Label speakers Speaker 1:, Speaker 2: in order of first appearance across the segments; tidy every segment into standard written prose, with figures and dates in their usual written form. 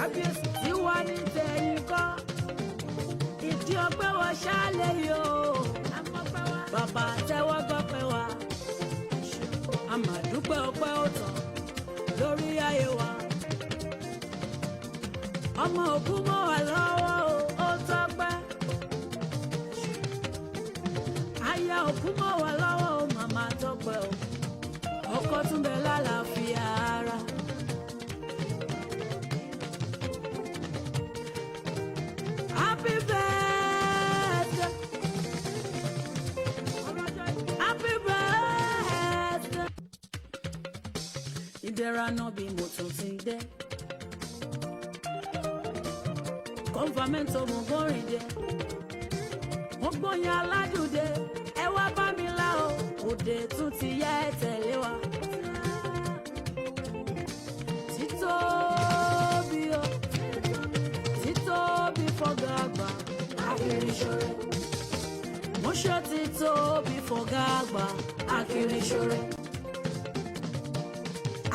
Speaker 1: Kábíyèsí tí wà ní tẹ̀yìn kọ́. Ìdí ọpẹ́ wọ ṣáálẹ̀ yìí o. Bàbá tẹ́wọ́ gbọ́pẹ́ wa. A máa dúpẹ́ ọpẹ́ ọ̀tàn lórí ayé wa. Ọmọ òkú mọ́ wa lọ́wọ́ o, ó tọ́pẹ́. Aya òkú mọ́ wa lọ́wọ́ o, màmá tọ́pẹ́ o. Ọkọ tún bẹ lálàáfíà ara. Happy birthday. Happy birthday. Ìdẹ̀ra náà bí mo tún ti dé. Kọ́nfàmẹ́ntò mo gbórin dé. Mo gbóyin aládùn dé. Ẹ wá bá mi lá o. Òde tún ti yá ẹ tẹ̀lé wa. Títóbi o. Títóbi fọ́gà àgbà. Akiri ṣore. Mo ṣe títóbi fọ́gà àgbà. Akiri ṣore.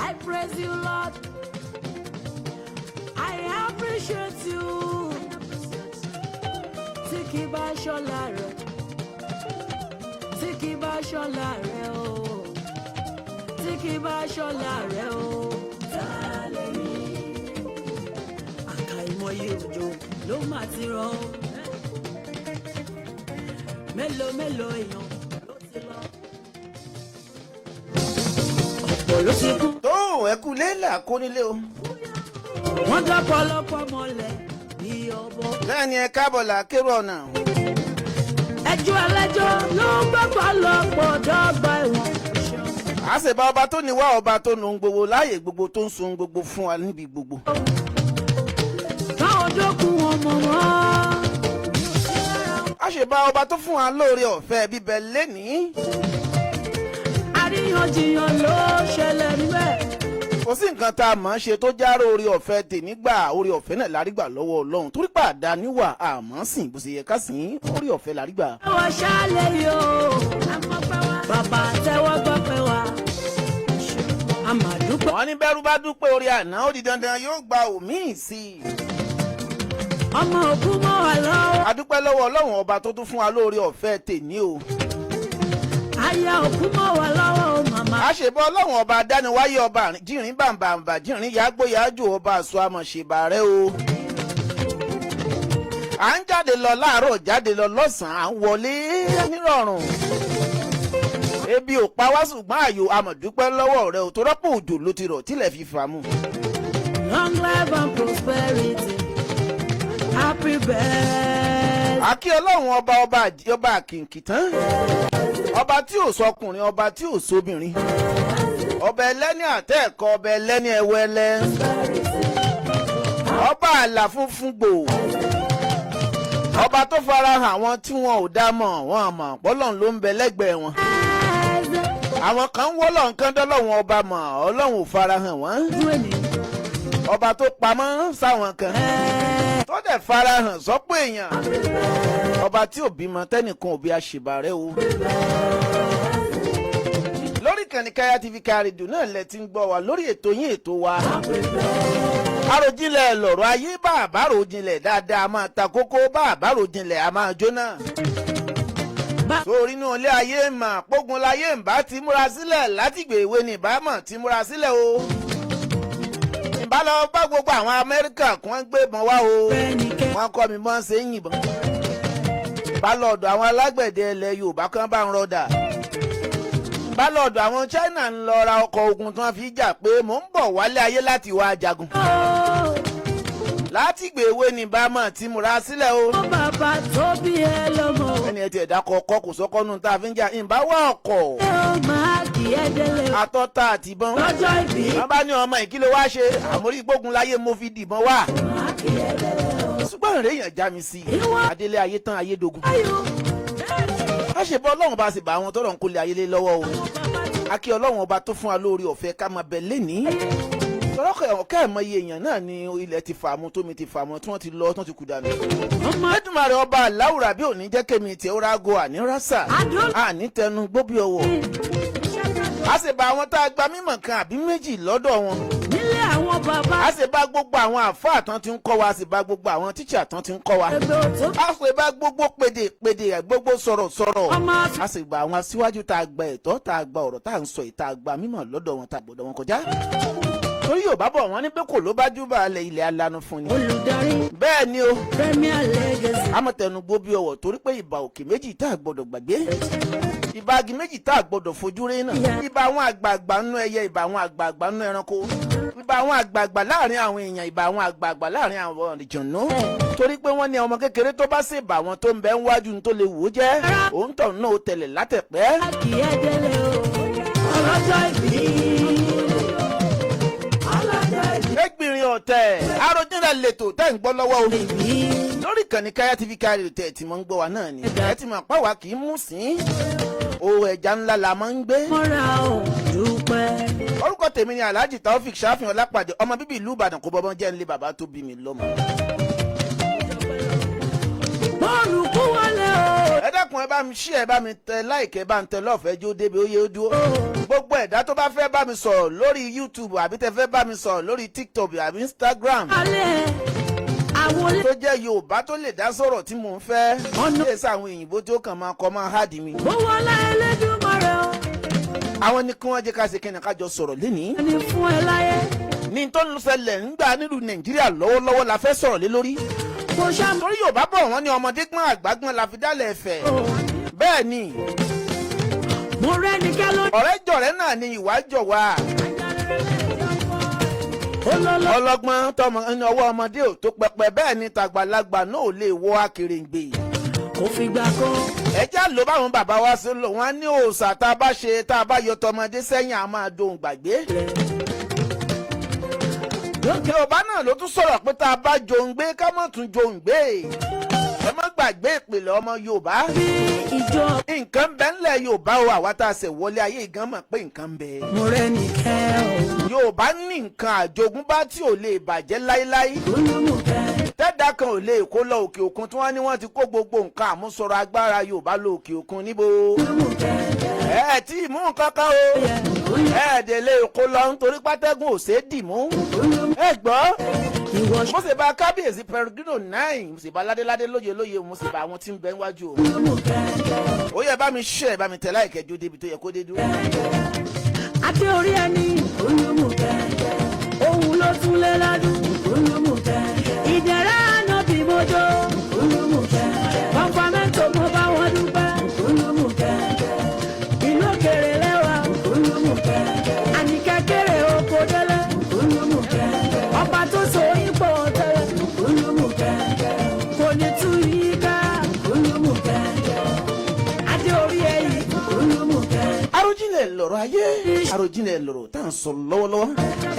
Speaker 1: I praise you, Lord. I appreciate you. Tí kì bá ṣọ́la rẹ̀, tí kì bá ṣọ́la rẹ̀ o, tí kì bá ṣọ́la rẹ̀ o, ta lè rí? Àkàìmọye òjò ló mà ti rọ̀ o. Mélòó mélòó èèyàn ló ti lọ. Ọ̀pọ̀ ló ti kú.
Speaker 2: Tó ẹ kú lélà kó nílé o.
Speaker 1: Wọ́n dọ́pọ̀lọpọ̀ mọ́lẹ̀ bí ọbọ.
Speaker 2: Bẹ́ẹ̀ ni, ẹ káàbọ̀ là kérò ọ̀nà.
Speaker 1: Ẹjọ́ ẹlẹ́jọ́ ló ń gbọ́pọ̀lọpọ̀ dọ́gba ẹ̀wọ̀n.
Speaker 2: A sì bá ọba tó ní wá, ọba tó nu gbogbo láàyè gbogbo, tó ń sun gbogbo fún wa níbi gbogbo.
Speaker 1: Táwọn jókòó wọn mọ̀ wọ́n.
Speaker 2: A sì bá ọba tó fún wa lóore ọ̀fẹ́ bíbẹ lénìí.
Speaker 1: Àríyànjiyàn ló ṣẹlẹ̀ níbẹ̀.
Speaker 2: Kò sí nǹkan tá a mọ̀ ọ́n ṣe tó járó oore ọ̀fẹ́ tèmi gbà. Oore ọ̀fẹ́ náà lárígbà lọ́wọ́ Ọlọ́run, torí pàdá níwà àmọ́ sìn bó ṣe yẹ ká sìn, oore ọ̀fẹ́ lárígbà.
Speaker 1: Ẹwọ ṣáálẹ̀ yìí o. Bàbá tẹ́wọ́ gbọ́pẹ́ wa. A máa dúpẹ́.
Speaker 2: Wọ́n ní bẹ́rù bá dúpẹ́ orí àná, ó di dandan yóò gba òmíì sí i.
Speaker 1: Ọmọ òkú mọ́ wa lọ́wọ́.
Speaker 2: A dúpẹ́ lọ́wọ́ Ọlọ́run ọba tó tún fún wa lóore ọ̀fẹ́ tèmi o.
Speaker 1: Aya òkú mọ́ wa lọ́wọ́ o, màmá.
Speaker 2: A ṣèbọ Ọlọ́run ọba adániwáyé, ọba jìnrìn bàǹbàǹbà jìnrìn yàgbóyàjò, ọba àṣọ àmọ̀ṣèbà rẹ o. À ń jáde lọ láàárọ̀, jáde lọ lọ́sàn-án, à ń wọlé nírọ̀rùn. Ebi ò pa wá, ṣùgbọ́n àyò amọ̀dúpẹ́ lọ́wọ́ rẹ ò tó rọ́pò òjò ló ti rọ̀ tílẹ̀ fi fà mú.
Speaker 1: Long life and prosperity. Happy birthday.
Speaker 2: Àkí Ọlọ́run ọba, ọba ọba àkìnkì tán, ọba tí ò sọkùnrin, ọba tí ò sóbìnrin, ọba ẹlẹ́ni àtẹ̀kọ́, ọba ẹlẹ́ni ẹwẹ́lẹ́, ọba àlà funfun gbò, ọba tó farahàn àwọn tí wọn ò dá mọ̀, wọn mọ̀ pọ́lọ́n ló ń bẹ lẹ́gbẹ̀ẹ́ wọn. Àwọn kan ń wọ́lọ̀ nǹkan dọ́lọ́wọ́n ọba mọ̀, Ọlọ́run ò farahàn wọ́n. Ọba tó pamọ́ sáwọn kan tó dẹ̀ farahàn sọ́pọ̀ èèyàn, ọba tí ò bímọ tẹ́nìkan òbí, àṣìbàrẹ́ o. Lórí ìkànnì Kaya TV, Kaya Radio náà lẹ ti ń gbọ́ wa lórí ètò yín, ètò wa, Àròjinlẹ̀ lọ̀rọ̀ ayé. Bá àbáròjinlẹ̀ dáadáa, a máa ta kókó. Bá àbáròjinlẹ̀, a máa jóná. Sórí inú ilé ayé mà pógun láyé ń bá ti múra sílẹ̀ látìgbè ìwé ni ìbámọ̀ ti múra sílẹ̀ o. Ìbá lọ bá gbogbo àwọn Amẹ́ríkà kí wọ́n gbébọn wá o, wọ́n kọ́ mi bọ́n ṣe ń yìnbọn. Bá lọ́ọ̀dọ̀ àwọn alágbẹ̀dẹ ilẹ̀ Yorùbá kan bá ń rọdà. Bá lọ́ọ̀dọ̀ àwọn China ń lọ ra ọkọ̀ ogun tí wọ́n fi jà pé mò ń bọ̀ wálé ayé láti wá jagun. Látìgbè ìwé ni ìbámọ̀ ti múra sílẹ̀ o.
Speaker 1: Ó bàbá tó bí ẹ lọ́mọ.
Speaker 2: Ẹni ẹ ti ẹ̀dá kọ̀ọ̀kọ́ kò sọ́kọ́nù tá a fi ń jà, ìbá wá ọkọ̀.
Speaker 1: Ẹ ó máa kì í ẹ délé.
Speaker 2: Àtọ́ta àtìbọn.
Speaker 1: Lọ́jọ́ ìbí.
Speaker 2: Wọ́n bá ní ọmọ ìkílẹ̀ wá ṣe àmórí gbógun láyé, mo fi dìbọn wá.
Speaker 1: Máa kì í ẹ délé o.
Speaker 2: Ṣùgbọ́n ìrè èèyàn já mi sí i. Adélé ayé tán, ayé dogun.
Speaker 1: Ayọ̀.
Speaker 2: A ṣe bọ́ Ọlọ́run bá sì bá àwọn tọ́lọ̀ ń kólé ayé lé lọ́wọ́ o. A kí Ọlọ́run ọba tó fún wa lórí ọ̀fẹ́ ká máa bẹ lénìí. Tọ́lọ́kọ̀ ọ̀kẹ́ ìmọye èèyàn náà ni ilẹ̀ ti fàmú, tómi ti fàmú, tí wọ́n ti lọ, tí wọ́n ti kú dànù. Ẹdùnmarè ọba aláwùrà bí òní jẹ́ kémi tí ó rágo àní rásà àní tẹnu gbóbi ọwọ́. A sì bá àwọn tá a gba mímọ̀ kan àbí méjì lọ́dọ̀ wọn.
Speaker 1: Nílé àwọn bàbá.
Speaker 2: A sì bá gbogbo àwọn àfáà tán ti ń kọ́ wa, a sì bá gbogbo àwọn tíṣà tán ti ń kọ́ wa.
Speaker 1: Ẹgbẹ́ òtó.
Speaker 2: A sì bá gbogbo pèdè pèdè, gbogbo sọ̀rọ̀ sọ̀rọ̀.
Speaker 1: Ọmọ.
Speaker 2: A sì gba àwọn aṣíwájú tá a gba ẹ̀tọ́, tá a gba ọ̀rọ̀ tá a ń sọ yìí, tá a gba mímọ̀ lọ́dọ̀ wọn, tá a gbọ́dọ̀ wọn kọjá. Torí Yorùbá bọ̀, wọ́n ní pé kò ló bá júbà alẹ̀, ilẹ̀ alanu fún ni.
Speaker 1: Olùdarí.
Speaker 2: Bẹ́ẹ̀ ni o.
Speaker 1: Premier Legacy.
Speaker 2: Amọ̀tẹnugbó bí ọwọ̀, torí pé ìbà òkè méjì tá a gbọ́dọ̀ gbàgbé, ìbà agi méjì tá a gbọ́dọ̀ fojú rí náà, ìbà àwọn àgbààgbà nínú ẹyẹ, ìbà àwọn àgbààgbà nínú ẹranko, ìbà àwọn àgbààgbà láàrin àwọn èèyàn, ìbà àwọn àgbààgbà láàrin àwọn àlùjànnú, torí pé wọ́n ní ọmọ kékeré tó bá sì bà wọn tó ń bẹ ń wájú tó lè wò ó jẹ́ òun tọ̀ náà ó tẹ̀lẹ̀ látẹ̀pẹ́.
Speaker 1: Kì í ẹ délé o. Ọlọ́jọ́ ìbí. Ọlọ́jọ́ ìbí.
Speaker 2: Ẹgbìnrin ọ̀tẹ̀ Àròjinlẹ̀ lètò tẹ́ ń gbọ́ lọ́wọ́ o
Speaker 1: Ìbí.
Speaker 2: lórí ìkànnì Káyá TV Kárí tẹ̀ tí mo ń gbọ́ wa náà ni. Ẹ ti mọ̀ pé wa kì í mú sí o, ẹja ńlá la máa ń gbé.
Speaker 1: Mọ́ra ò dúpẹ́.
Speaker 2: Orúkọ tèmi ni Alhaji Taofik Ṣàfihàn Lápàdé, ọmọ bíbí ìlú Ìbàdàn, kó bọ́bọ́n jẹ́ ńlẹ̀ bàbá tó bí mi lọ́mọ.
Speaker 1: Bọ́ọ̀lù kú wọlé o.
Speaker 2: Ẹ dákun, ẹ bá mi ṣí, ẹ bá mi tẹ like, ẹ bá ń tẹ lọ́ọ̀fẹ́ jó débi ó yẹ ó dúró. Gbogbo ẹ̀dá tó bá fẹ́ bá mi sọ̀rọ̀ lórí YouTube, àbí tẹ fẹ́ bá mi sọ̀rọ̀ lórí TikTok àbí Instagram,
Speaker 1: Alẹ́ àwọn olè.
Speaker 2: tó jẹ́ Yorùbá tó lè dá sọ̀rọ̀ tí mò ń fẹ́,
Speaker 1: Ọ̀nà.
Speaker 2: ṣé sáwọn òyìnbó tí ó kàn máa kọ́ máa háàdì mi.
Speaker 1: Ó wọlé Elédùmarè o.
Speaker 2: Àwọn ní kí wọ́n jẹ́ ká ṣe kí ni, ká jọ sọ̀rọ̀ lénìí.
Speaker 1: Ẹni fún ẹ láyé.
Speaker 2: Ní tó ń ṣẹlẹ̀ ńgbà nílùú Nàìjíríà lọ́wọ́lọ́wọ́ la fẹ́ sọ̀rọ̀ lé lórí.
Speaker 1: Kò ṣá.
Speaker 2: Torí Yorùbá bọ̀, wọ́n ní ọmọdé gbọ́n, àgbà gbọ́n la fi dálẹ̀ ẹ̀fẹ̀. Bẹ́ẹ̀ ni.
Speaker 1: Mo rẹ́ni kẹ́ ló.
Speaker 2: Ọ̀rẹ́ jọ̀rẹ́ náà ni ìwà jọ̀ wá.
Speaker 1: Olólò.
Speaker 2: Ọlọ́gbọ́n tọmọ ní ọwọ́ ọmọdé ò tó pẹpẹ, bẹ́ẹ̀ ni tàgbàlagbà náà ò lè wọ akèrèǹgbè.
Speaker 1: Kò fìgbà kan.
Speaker 2: Ẹ já ló báwọn bàbá wa ṣe lò wọ́n ní òòṣà tá a bá ṣe, tá a bá yọ tọmọdé sẹ́yìn, a máa dohun gbàgbé.
Speaker 1: Lókè.
Speaker 2: Yorùbá náà ló tún sọ̀rọ̀ pé tá a bá jòǹgbé, ká má tún jòǹgbé. Ẹ má gbàgbé ìpìlẹ̀ ọmọ Yorùbá.
Speaker 1: Bí ìjọ.
Speaker 2: Nǹkan ń bẹ ńlẹ̀ Yorùbá o. Àwa tá a ṣẹ̀ wọlé ayé gan mọ̀ pé nǹkan ń bẹ.
Speaker 1: Mo rẹ́ni kẹ́ o.
Speaker 2: Yorùbá ní nǹkan àjogúnbá tí ò lè bàjẹ́ láéláé,
Speaker 1: Olúmọ̀kẹ́.
Speaker 2: tẹ́dá kan ò lè kó lọ òkè òkun, tí wọ́n ní wọ́n ti kó gbogbo nǹkan àmúṣọrọ̀ agbára Yorùbá lọ òkè òkun níbo.
Speaker 1: Olúmọ̀kẹ́.
Speaker 2: Ẹ ẹ tí ì mú nǹkan kan o, ẹ ẹ dẹ̀ lè kó lọ nítorí pátẹ́gùn ò ṣeé dì mú. Ẹ gbọ́.
Speaker 1: Ìwọ.
Speaker 2: Mo sì bá kábíyèsí Peregrino nine, mo sì bá ládéládé, lóye lóye, mo sì bá àwọn tí ń bẹ níwájú o.
Speaker 1: Olúmọ̀kẹ́.
Speaker 2: Ó yẹ bá mi ṣe, ẹ bá mi tẹ like, jó débi tó yẹ kó dé dúró.
Speaker 1: Adé orí ẹni. Olúmọ̀kẹ́. Òun ló tún lé ládùn. Olúmọ̀kẹ́. Ìdẹ̀rẹ́ ànábì mojó. Olúmọ̀kẹ́. Kọ́ńfàmẹ́ntò, mo bá wọn dúpẹ́. Olúmọ̀kẹ́. Ìlú òkèrè lẹ́wà. Olúmọ̀kẹ́. Àníkẹ́ kéré oko délé. Olúmọ̀kẹ́. Ọba tó so ipò tẹ́lẹ̀. Olúmọ̀kẹ́. Kò ní tú yín ká. Olúmọ̀kẹ́. Adé orí ẹyìn. Olúmọ̀kẹ́.
Speaker 2: Àròjinlẹ̀ lọ̀rọ̀ ayé, àròjinlẹ̀ lọ̀rọ̀ tá à ń sọ lọ́wọ́lọ́wọ́.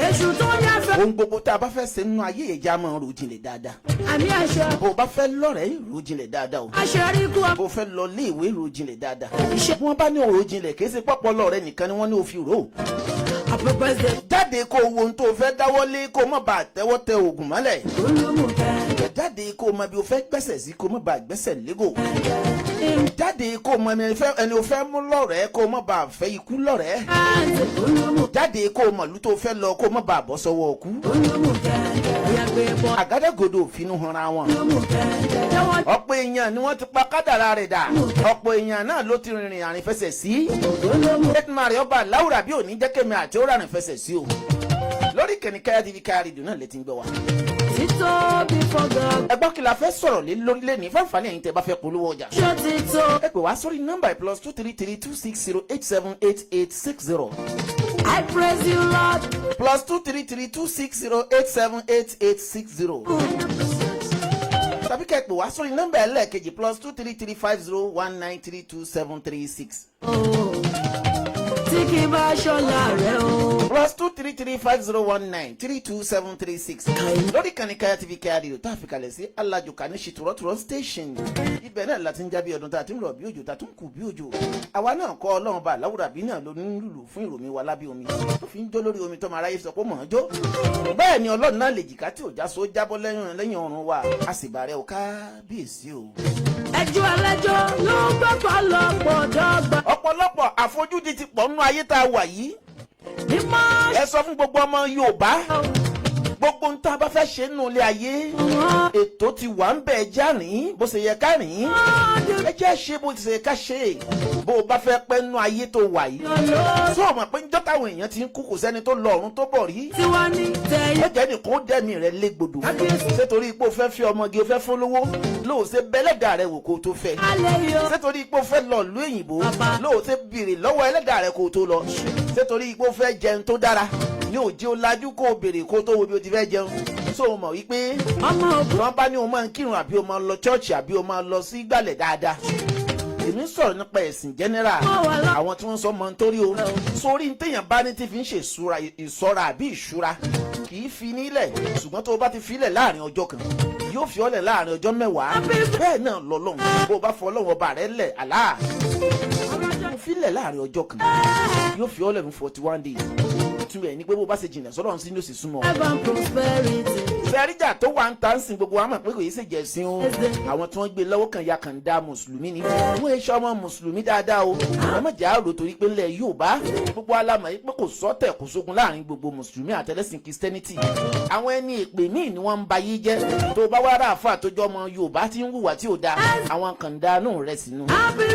Speaker 1: Èṣù tó yàfẹ́.
Speaker 2: Ohun gbogbo tá a bá fẹ́ ṣe nínú ayé yẹn, já máa rò jinlẹ̀ dáadáa.
Speaker 1: Àmì àṣẹ.
Speaker 2: Bó o bá fẹ́ lọ́rẹ̀ẹ́, rò jinlẹ̀ dáadáa o.
Speaker 1: Àṣẹ rí kú.
Speaker 2: Bó o fẹ́ lọ ilé ìwé, rò jinlẹ̀ dáadáa.
Speaker 1: Iṣẹ́.
Speaker 2: Bí wọ́n bá ní rò jinlẹ̀, kì í ṣe pọ́pọ́lọ́ rẹ nìkan ni wọ́n ní o fi rò ó.
Speaker 1: Happy birthday.
Speaker 2: Jáde kó o wo ohun tó o fẹ́ dáwọ́lé, kó o má bàa tẹ́wọ́ tẹ oògùn mọ́lẹ̀.
Speaker 1: Olúmọ̀kẹ́.
Speaker 2: Jáde kó o mọ bí o fẹ́ gbẹ́sẹ̀ sí, kó o má bàa gbẹ́sẹ̀ légò. Jáde kó o mọ ẹni o fẹ́ mú lọ́rẹ̀ẹ́, kó o má bàa fẹ́ ikú lọ́rẹ̀ẹ́.
Speaker 1: Olúmọ̀kẹ́.
Speaker 2: Jáde kó o mọ̀ ìlú tó o fẹ́ lọ, kó o má bàa bọ́ sọ́wọ́ ọkú.
Speaker 1: Olúmọ̀kẹ́. Ìyàgbé bọ́.
Speaker 2: Àgádágodo òfinú hanra wọn.
Speaker 1: Olúmọ̀kẹ́. Jẹ́wọ́.
Speaker 2: Ọ̀pọ̀ èèyàn ni wọ́n ti pa kádàrá rẹ̀ dà, ọ̀pọ̀ èèyàn náà ló ti rìnrìn àrìnfẹsẹ̀ sí.
Speaker 1: Olúmọ̀kẹ́.
Speaker 2: Ẹtùmọ̀rẹ́ ọba láwùrà bí òní jẹ́ kémi àti ó ràrìn fẹsẹ̀ sí o. Lórí kẹ̀nìkẹ́yà TV kárí ìdùnnú náà lè ti ń gbọ́ wa.
Speaker 1: Títóbi fọ́gà.
Speaker 2: Ẹ gbọ́, kí la fẹ́ sọ̀rọ̀ lé lórí lẹ́ni fáfáni? Ẹ̀yin tẹ́ bá fẹ́ polówó ọjà,
Speaker 1: Ṣó ti tó.
Speaker 2: ẹ pè wá sórí nọ́mbà +233 260 878860.
Speaker 1: I praise you, Lord.
Speaker 2: +233 260 878860, tàbí kẹ́ ẹ pè wá sórí nọ́mbà ẹlẹ́ẹ̀kejì, +233 501 932 736.
Speaker 1: Tí kì í bá ṣọlá rẹ̀ o.
Speaker 2: +233 501 932 736, lórí ìkànnì Kaya TV Kaya Radio tá a fi kalẹ̀ sí Alájùká ní Ṣìtúrọ́túrọ́ station. Ibẹ̀ náà la ti ń jábí ọdún, tá a ti ń rọ̀ bí òjò, tá a tún kù bí òjò. Àwa náà kọ́, Ọlọ́run bá aláwùrà bí náà ló ní lùlù fún ìròmí wa lábẹ́ omi tó fi ń jó lórí omi, tó máa ráyè sọ pé mọ̀ ọ́n jó. Bẹ́ẹ̀ ni Ọlọ́run náà lè jìká tí ò já so jábọ́ lẹ́yìn lẹ́yìn ọ̀run wa. A sì bàrẹ̀ ò kábíyèsí o.
Speaker 1: Ẹjọ́ ẹlẹ́jọ́ ló ń gbọ́pọ̀ lọ́pọ̀ dọ́gba.
Speaker 2: Ọ̀pọ̀lọpọ̀ àfojúdi ti pọ̀ nínú ayé tá a wà yìí.
Speaker 1: Mímọ́.
Speaker 2: Ẹ sọ fún gbogbo ọmọ Yorùbá, gbogbo ń tá a bá fẹ́ ṣe nínú ilé ayé, ètò ti wà ń bẹ̀. Já rìn bó ṣe yẹ ká rìn, ẹ jẹ́ ṣe bó ṣe yẹ ká ṣe. Bó o bá fẹ́ pẹ́ nínú ayé tó wà yìí, tó o mọ̀ pé njọ́ táwọn èèyàn ti ń kú, kò sẹ́ni tó lọ ọ̀run tó bọ̀ rí.
Speaker 1: Tiwa ní tẹ̀yìn.
Speaker 2: Ó jẹ́ nìkan ó dẹ́mi rẹ̀ légbodò. Ṣé torí pé o fẹ́ fi ọmọge, o fẹ́ fún lówó lóò ṣe bẹ́lẹ́dà rẹ̀ wò kó o tó fẹ́?
Speaker 1: Alẹ́ yọ.
Speaker 2: Ṣé torí pé o fẹ́ lọ ìlú òyìnbó
Speaker 1: Bàbá.
Speaker 2: lóò ṣe béèrè lọ́wọ́ ẹlẹ́dàá rẹ̀ kó o tó lọ? Ṣé torí pé o fẹ́ jẹun tó dára ní òjì o lajú kó o béèrè kó o tó wo bí o ti fẹ́ jẹun? So o mọ̀ wípé
Speaker 1: Ọmọ ògùn.
Speaker 2: wọ́n bá ní o máa ń kírun, àbí o máa ń lọ chọ́ọ̀chì, àbí o máa ń lọ sí gbàlẹ̀ dáadáa, èmi ń sọ̀rọ̀ nípa ẹ̀sìn general. Àwọn tí wọ́n sọ mọ́ nítorí o sórí ní téèyàn bá ní tí fi ń ṣe ìṣúra, ìṣọ́ra àbí ìṣúra, kì í fi nílẹ̀. Ṣùgbọ́n tó o bá ti filẹ̀ láàrin ọjọ́ kan, yóò fi ọ́lẹ̀ láàrin ọjọ́ 10. Bẹ́ẹ̀ náà lọ́lọ́run, bó o bá fọ Ọlọ́run ọba rẹ lẹ̀, àlá mo filẹ̀ láàrin ọjọ́ kan, yóò fi ọ́lẹ̀ fún 41 days. Túmọ̀ ẹ̀ ní pé bó o bá ṣe jìnnà sọ́lọ́run sí ní òsì súnmọ́.
Speaker 1: Life and prosperity.
Speaker 2: Sẹ́ríjà tó wà ń ta ń sin, gbogbo wa mọ̀ pé kò yí ṣe jẹ̀sìn o. Àwọn tí wọ́n gbé lọ́wọ́ kan ya kàn dá mùsùlùmí ni wọ́n ṣe ọmọ mùsùlùmí dáadáa o. Àwọn mọ̀jà àrò torí pé ńlẹ̀ Yorùbá, gbogbo alamọ̀ yìí pé kò sọ́tẹ̀, kò sógun láàrin gbogbo mùsùlùmí àtẹlẹ́sìn Christianity. Àwọn ẹni èpè míì ni wọ́n ń ba yé jẹ́. Tó bá wá rà àfà tó jọ ọmọ Yorùbá tí ń hùwà tí ò da, àwọn kàn dá nù rẹ̀ sínú,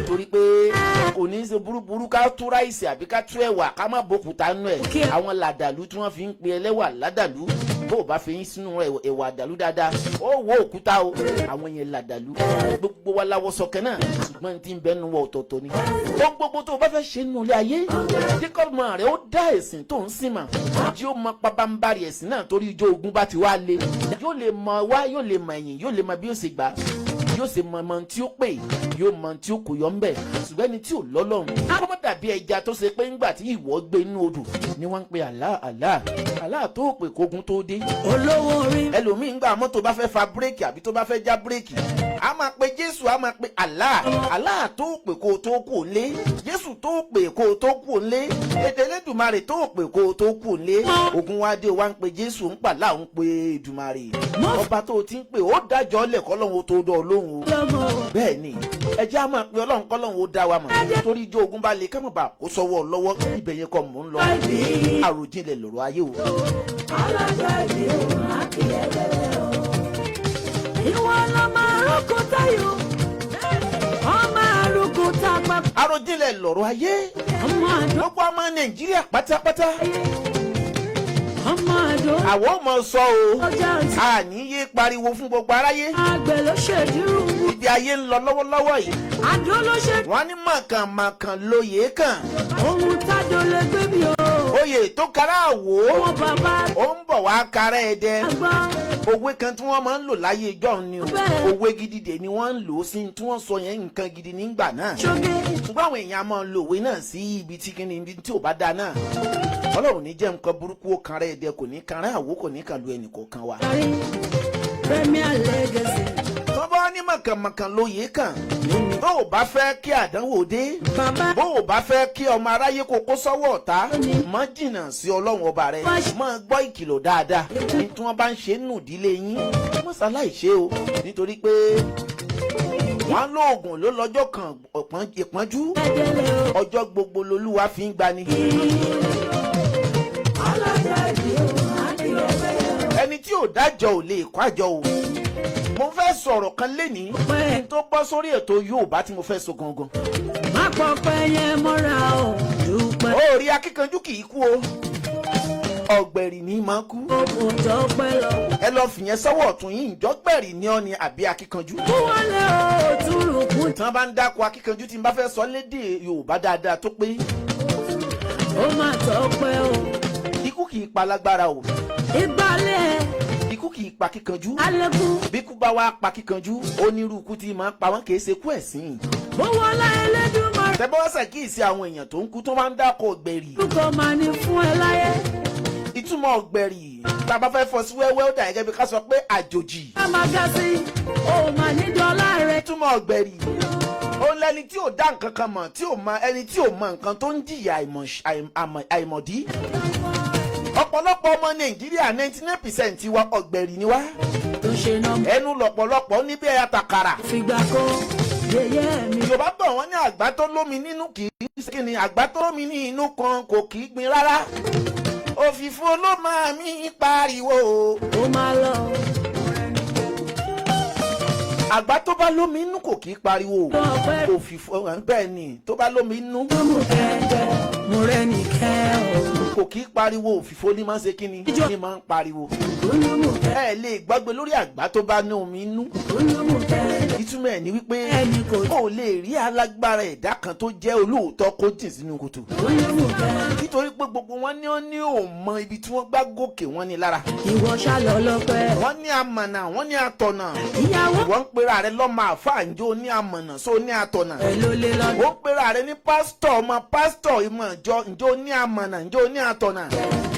Speaker 2: torí pé kò ní í ṣe burúburú ká tú ráìsì àbí ká tú ẹ̀wà ká má bòkúta nù ẹ̀. Àwọn làdàlú tí wọ́n fi ń pe ẹlẹ́wà ládàlú, bó o bá fi yín sínú ẹ̀wà àdàlú dáadáa, ó wọ òkúta o. Àwọn yẹn làdàlú. Gbogbo wa láwọ sọkẹ náà, ṣùgbọ́n tí ń bẹ́ẹ̀ nu wọ ọ̀tọ̀ọ̀tọ̀ ni. Ohun gbogbo tó o bá fẹ́ ṣe nínú ilé ayé, Jacob mọ rẹ̀ ó dá ẹ̀sìn tó ń sìn mà jí ó mọ pabambarì ẹ̀sìn náà, torí ijó ogun bá ti wá le, yóò lè mọ wá, yóò lè mọ ẹ̀yìn, yóò lè mọ bí ó ṣe gbà, yóò ṣe mọ ọmọ tí ó pè, yóò mọ tí ó kò yọ ńbẹ. Ṣùgbọ́n ẹni tí ò lọ́lọ́run, kó má dàbí ẹja tó ṣe pé ńgbà tí ìwọ gbé inú odò ni wọ́n ń pe Allah, Allah, Allah tó pè kógun tó dé.
Speaker 1: Olówó orí.
Speaker 2: Ẹlòmíín gbà mọ́tò bá fẹ́ fa bírèkì àbí tó bá fẹ́ já bírèkì, a máa pe Jésù, a máa pe Allah. Allah tó pè kó tó kù lé, Jésù tó pè kó tó kù lé, èdè Elédùmarè tó pè kó tó kù lé, ogun wa dé, wa ń pe Jésù, ń pa Allah, ń pe Èdùmarè. Ọba tó o ti ń pè ó dájọ́ lẹ̀ kọ́lọ́hún ó tó dọ́ ọ lóhùn o.
Speaker 1: Lọ́mọ.
Speaker 2: Bẹ́ẹ̀ ni, ẹ jẹ́ á máa pe Ọlọ́run kọ́lọ́hún ó dá wa mọ̀, torí ijó ogun bá le ká má bàa kó sọ́wọ́ lọ́wọ́. Ibẹ̀ yẹn kọ́ mò ń lọ. Àròjinlẹ̀ lọ̀rọ̀ ayé o.
Speaker 1: Ọlọ́jọ́ ìbí o, àkìlẹ̀ bẹ̀rẹ̀ o. Ìwọ lọmọ arókò táyò, ọmọ arókò tá a pa.
Speaker 2: Àròjinlẹ̀ lọ̀rọ̀ ayé.
Speaker 1: Ọmọ àdó.
Speaker 2: Gbogbo ọmọ Nàìjíríà pátápátá,
Speaker 1: Ọmọ àdó.
Speaker 2: àwọn ò mọ̀ sọ o.
Speaker 1: Ọjà òsì.
Speaker 2: Àní yé pariwo fún gbogbo aráyé.
Speaker 1: Àgbẹ̀ ló ṣèdírú.
Speaker 2: Ibi ayé ń lọ lọ́wọ́lọ́wọ́ yìí,
Speaker 1: Àdó ló ṣe.
Speaker 2: wọ́n ní mọ̀kànmọ̀kàn lóye kàn.
Speaker 1: Ohun tájọ lè gbé mi o.
Speaker 2: Oyè tó kára àwò,
Speaker 1: Wọn bàbá
Speaker 2: ó ń bọ̀ wá kára ẹ̀dẹ.
Speaker 1: àgbà.
Speaker 2: Òwe kan tí wọ́n máa ń lò láyé ìjọ́ ni o.
Speaker 1: Bẹ́ẹ̀.
Speaker 2: Òwe gidi dè ni wọ́n ń lò ó sí. Tí wọ́n sọ yẹn, nǹkan gidi nígbà náà,
Speaker 1: Ṣoge.
Speaker 2: ṣùgbọ́n àwọn èèyàn máa ń lo òwe náà sí ibi tí kíni, ibi tí ò bá dáa náà. Ọlọ́run ní jẹ́ nǹkan burúkú ó kanra ẹ̀dẹ, kò ní kanra àwò, kò ní kan lu ẹnì kọ̀ọ̀kan wa.
Speaker 1: Darí Premier Legacy.
Speaker 2: Tó bá ní mọ̀kànmọ̀kàn lóye kàn, bó o bá fẹ́ kí àdánwò dé,
Speaker 1: Bàbá.
Speaker 2: bó o bá fẹ́ kí ọmọ aráyé kó sọ́wọ́ ọ̀tá, má jìnnà sí Ọlọ́run ọba rẹ. Má gbọ́ ìkìlọ̀ dáadáa ní tí wọ́n bá ń ṣe nù ìdílé yín, má ṣaláì ṣe o, nítorí pé wọ́n lóògùn ló lọ́jọ́ kan ìpọ́njú.
Speaker 1: Ẹ̀dẹ̀lẹ̀ o.
Speaker 2: Ọjọ́ gbogbo lolúwa fi ń gbani.
Speaker 1: Ọlọ́jọ́ ìbí o, àkìlẹ̀ bẹ̀rẹ̀ o.
Speaker 2: Ẹni tí ò dájọ́ ò lè kó àjọ o. Mo fẹ́ sọ̀rọ̀ kan lénìí kí n tó bọ́ sórí ètò Yorùbá tí mo fẹ́ sọ gangan.
Speaker 1: Má pọ̀ pẹ́ yẹn mọ́ra o, dúpẹ́.
Speaker 2: Ó rí, akíkanjú kì í kú o, ọ̀gbẹ̀rì ní máa kú.
Speaker 1: Kò tọ́pẹ́ lọ.
Speaker 2: Ẹ lọ fìyẹn sọ́wọ́ ọ̀tún yìí. Ǹjọ́gbẹ̀rì ní ọ ni àbí akíkanjú?
Speaker 1: Kú wọlé o, túrùkù.
Speaker 2: Tí wọ́n bá ń dáko akíkanjú, tí n bá fẹ́ sọ lédè Yorùbá dáadáa tó pé,
Speaker 1: Ó má tọ́pẹ́ o.
Speaker 2: ikú kì í pa lágbára o.
Speaker 1: Ìgbàlẹ̀.
Speaker 2: Ikú kì í pa kíkanjú.
Speaker 1: Alẹ́kùn.
Speaker 2: Bí kú bá wá pa kíkanjú, onírú ikú tí máa ń pa wọ́n kì í ṣe kú ẹ̀sìn.
Speaker 1: Mo wọlé Elédùmarè.
Speaker 2: Tẹ́ bá wá ṣàkíyèsí, àwọn èèyàn tó ń kú tó máa ń dáko ọ̀gbẹ̀rì,
Speaker 1: Kò máa ní fún ẹ láyé.
Speaker 2: Ìtumọ̀ ọ̀gbẹ̀rì, tá a bá fẹ́ fọ́ sí wẹ́wẹ́, ó dà gẹ́gẹ́ bí ká sọ pé àjòjì.
Speaker 1: Ká máa ga sí, o máa ní dọ́là rẹ̀.
Speaker 2: Ìtumọ̀ ọ̀gbẹ̀rì, ó lẹ́ni tí ò dá nǹkan kan mọ̀, tí ò mọ ẹni tí ò mọ nǹkan, tó ń jìyà àìmọ̀dí. Ọ̀pọ̀lọpọ̀ ọmọ Nàìjíríà, 99% wa, ọ̀gbẹ̀rì ni wá.
Speaker 1: Tó ṣe náà.
Speaker 2: Ẹnu lọ̀pọ̀lọpọ̀ níbẹ̀ àtàkàrà.
Speaker 1: Fìgbà kan. Yèyé mi.
Speaker 2: Yorùbá bọ̀, wọ́n ní àgbá tó lómi nínú kì í ṣe kíni, àgbá tó lómi ní inú kan kò kì í gbin rárá. Òfìfo ló máa mi pariwo.
Speaker 1: Ó máa lọ.
Speaker 2: Àgbá tó bá lómi inú kò kì í pariwo.
Speaker 1: Ọpẹ́.
Speaker 2: Òfìfo, bẹ́ẹ̀ ni, tó bá lómi inú
Speaker 1: Tó mú kẹ́kẹ́, mo rẹ́ ní kẹ́ o.
Speaker 2: kò kì í pariwo. Òfìfo ní máa ń ṣe kíni, ní máa ń pariwo.
Speaker 1: Olúmú kẹ́,
Speaker 2: Ẹ lè gbàgbé lórí àgbá tó bá ní omi inú.
Speaker 1: olúmú kẹ́.
Speaker 2: Ìtumọ̀ ẹ̀ ni wípé
Speaker 1: Ẹni kò
Speaker 2: o lè rí alágbára ẹ̀dá kan tó jẹ́ olóòótọ́ kó jìn sínú kòtò,
Speaker 1: Olúmú kẹ́.
Speaker 2: nítorí pé gbogbo wọn ní ó ní ò mọ ibi tí wọ́n gbá gòkè wọn ní lára.
Speaker 1: Ìwọ ṣálọ lọ́pẹ́.
Speaker 2: Wọ́n ní amọ̀nà, wọ́n ní atọ̀nà.
Speaker 1: Ìyàwó
Speaker 2: Wọ́n ń pera rẹ lọ́mọ àfáà, ǹjọ́ ní amọ̀nà só ní atọ̀nà?
Speaker 1: ẹ̀ ló lé lọ́dún.
Speaker 2: Wọ́n ń pera rẹ ní pásítọ̀, ọmọ pásítọ̀ ìmọ̀ ìjọ, ǹjọ́ ní amọ̀nà, ǹjọ́ ní atọ̀nà?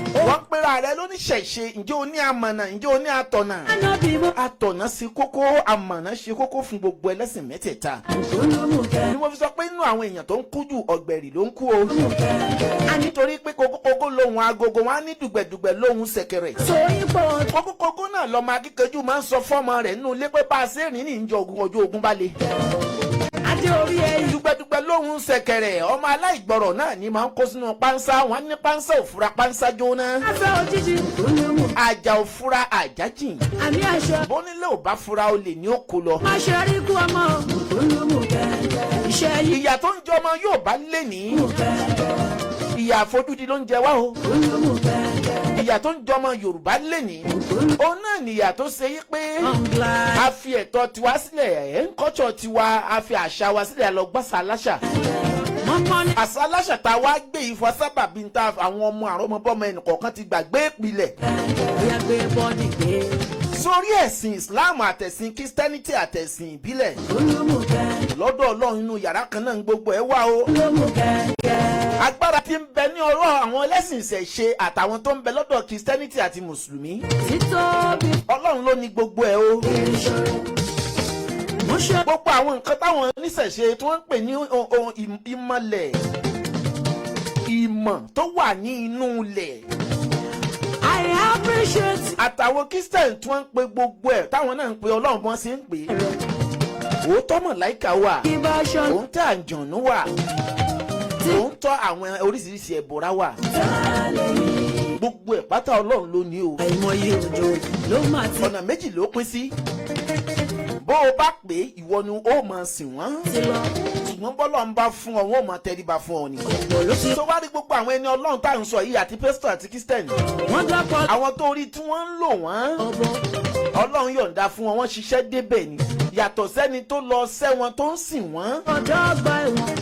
Speaker 2: Wọ́n ń pera rẹ lóníṣẹ̀ṣe, ǹjọ́ ní amọ̀nà, ǹjọ́ ní atọ̀nà?
Speaker 1: Ànábì mo.
Speaker 2: Atọ̀nà ṣe kókó, amọ̀nà ṣe kókó fún gbogbo ẹlẹ́sìn mẹ́tẹ̀ẹ̀ta.
Speaker 1: Olúmú kẹ́,
Speaker 2: Ni mo fi sọ pé inú àwọn èèyàn tó ń kú jù, ọ̀gbẹ̀rì ló ń kú o,
Speaker 1: olúmú kẹ́.
Speaker 2: nítorí pé kókókókó lóhun agogo, wọn á ní dùgbẹ̀dùgbẹ̀ lóhun ṣẹ̀kẹ̀rẹ̀.
Speaker 1: So ipò
Speaker 2: Kókókókó náà lọ́mọ akíkanjú máa ń sọ fọ́mọ rẹ̀ nínú ilé pé bá a ṣe rìn ní ìjọ ogun, ọjọ́ ogun bá le.
Speaker 1: Adé orí ẹ̀yìn.
Speaker 2: Dùgbẹ̀dùgbẹ̀ lóhun ṣẹ̀kẹ̀rẹ̀, ọmọ aláìgbọrọ̀ náà ní máa ń kó sínú pánsá. Wọn ní pánsá òfura, pánsá jóná.
Speaker 1: Afẹ́ òjijì. Olúmú.
Speaker 2: Àjà òfura, àjà jìn.
Speaker 1: Àmì aṣọ.
Speaker 2: Bónílé ò bá fura, olè ní ó kó lọ.
Speaker 1: Má ṣe rí kú ọmọ. Olúmú kẹ́. Iṣẹ́ yìí.
Speaker 2: Ìyà tó ń jẹ ọmọ yóò bá lé ní
Speaker 1: Olúmú kẹ́.
Speaker 2: ìyà àfojúdi ló ń jẹ wá o.
Speaker 1: Olúmú kẹ́.
Speaker 2: Ìyà tó ń jẹ ọmọ Yorùbá lé ní, òun náà nìyà tó ṣe yí pé
Speaker 1: I'm glad.
Speaker 2: a fi ẹ̀tọ́ tiwa sílẹ̀, ẹ̀ ń kọ́tsọ̀ tiwa, a fi àṣà wa sílẹ̀ lọ gbàsà aláṣà.
Speaker 1: Mọ́mọ́ ní.
Speaker 2: Àṣà aláṣà tá a wá gbé ìfọ sábàbí ń ta àwọn ọmọ àrọ́mọbọ́mọ ẹnìkọ̀ọ̀kan ti gbàgbé ìpìlẹ̀.
Speaker 1: Bóyá gbé bọ́dì gbé.
Speaker 2: Sórí ẹ̀sìn Islam àtẹ̀sìn Christianity àtẹ̀sìn ìbílẹ̀,
Speaker 1: Olúmú kẹ́.
Speaker 2: lọ́dọ̀ Ọlọ́run, inú yàrá kan náà ń gbogbo ẹ̀ wá o.
Speaker 1: Olúmú kẹ́.
Speaker 2: Agbára tí ń bẹ ní ọ̀rọ̀ àwọn ẹlẹ́sìn ìṣẹ̀ṣe àtàwọn tó ń bẹ lọ́dọ̀ Christianity àti Mùsùlùmí,
Speaker 1: Títóbi.
Speaker 2: Ọlọ́run ló ní gbogbo ẹ̀ o.
Speaker 1: Ìṣòro. Mo ṣe.
Speaker 2: Gbogbo àwọn nǹkan táwọn oníṣẹ̀ṣe tí wọ́n ń pè ní ohun ìmọ̀lẹ̀, ìmọ̀ tó wà ní inú ilẹ̀,
Speaker 1: I appreciate.
Speaker 2: àtàwọn Christian tí wọ́n ń pe gbogbo ẹ̀, táwọn náà ń pe Ọlọ́run bọ́n ṣe ń pè é, òótọ́ mọ̀láìkà wà,
Speaker 1: Ibà ṣọ.
Speaker 2: òun tẹ́ àǹjọ̀nú wà, òun tọ́ àwọn oríṣiríṣi ẹ̀bùrà wà, gbogbo ẹ̀ pátá Ọlọ́run ló ní o.
Speaker 1: Àìmọye òjò ló mà ti.
Speaker 2: Ọ̀nà méjì ló pín sí. Bó o bá pè é, ìwọ ni ó máa sìn wọ́n,
Speaker 1: Ti lọ.
Speaker 2: ṣùgbọ́n bọ́lọ̀ ń bá fún ọ, wọ́n ó máa tẹríba fún ọ ni.
Speaker 1: Ọ̀pọ̀ ló ti.
Speaker 2: Tó wá rí gbogbo àwọn ẹni Ọlọ́run tá à ń sọ yìí, àti pásítọ̀ àti Christian,
Speaker 1: Wọ́n dọ́pọ̀.
Speaker 2: àwọn tó rí tí wọ́n ń lò wọ́n,
Speaker 1: Ọ̀bọ.
Speaker 2: Ọlọ́run yọ̀ǹda fún wọn, wọ́n ṣiṣẹ́ débẹ̀ ni, yàtọ̀ sẹ́ni tó lọ sẹ́ wọn tó ń sìn wọ́n.
Speaker 1: Ọ̀dọ́ ọgbà ẹ̀wọ̀n.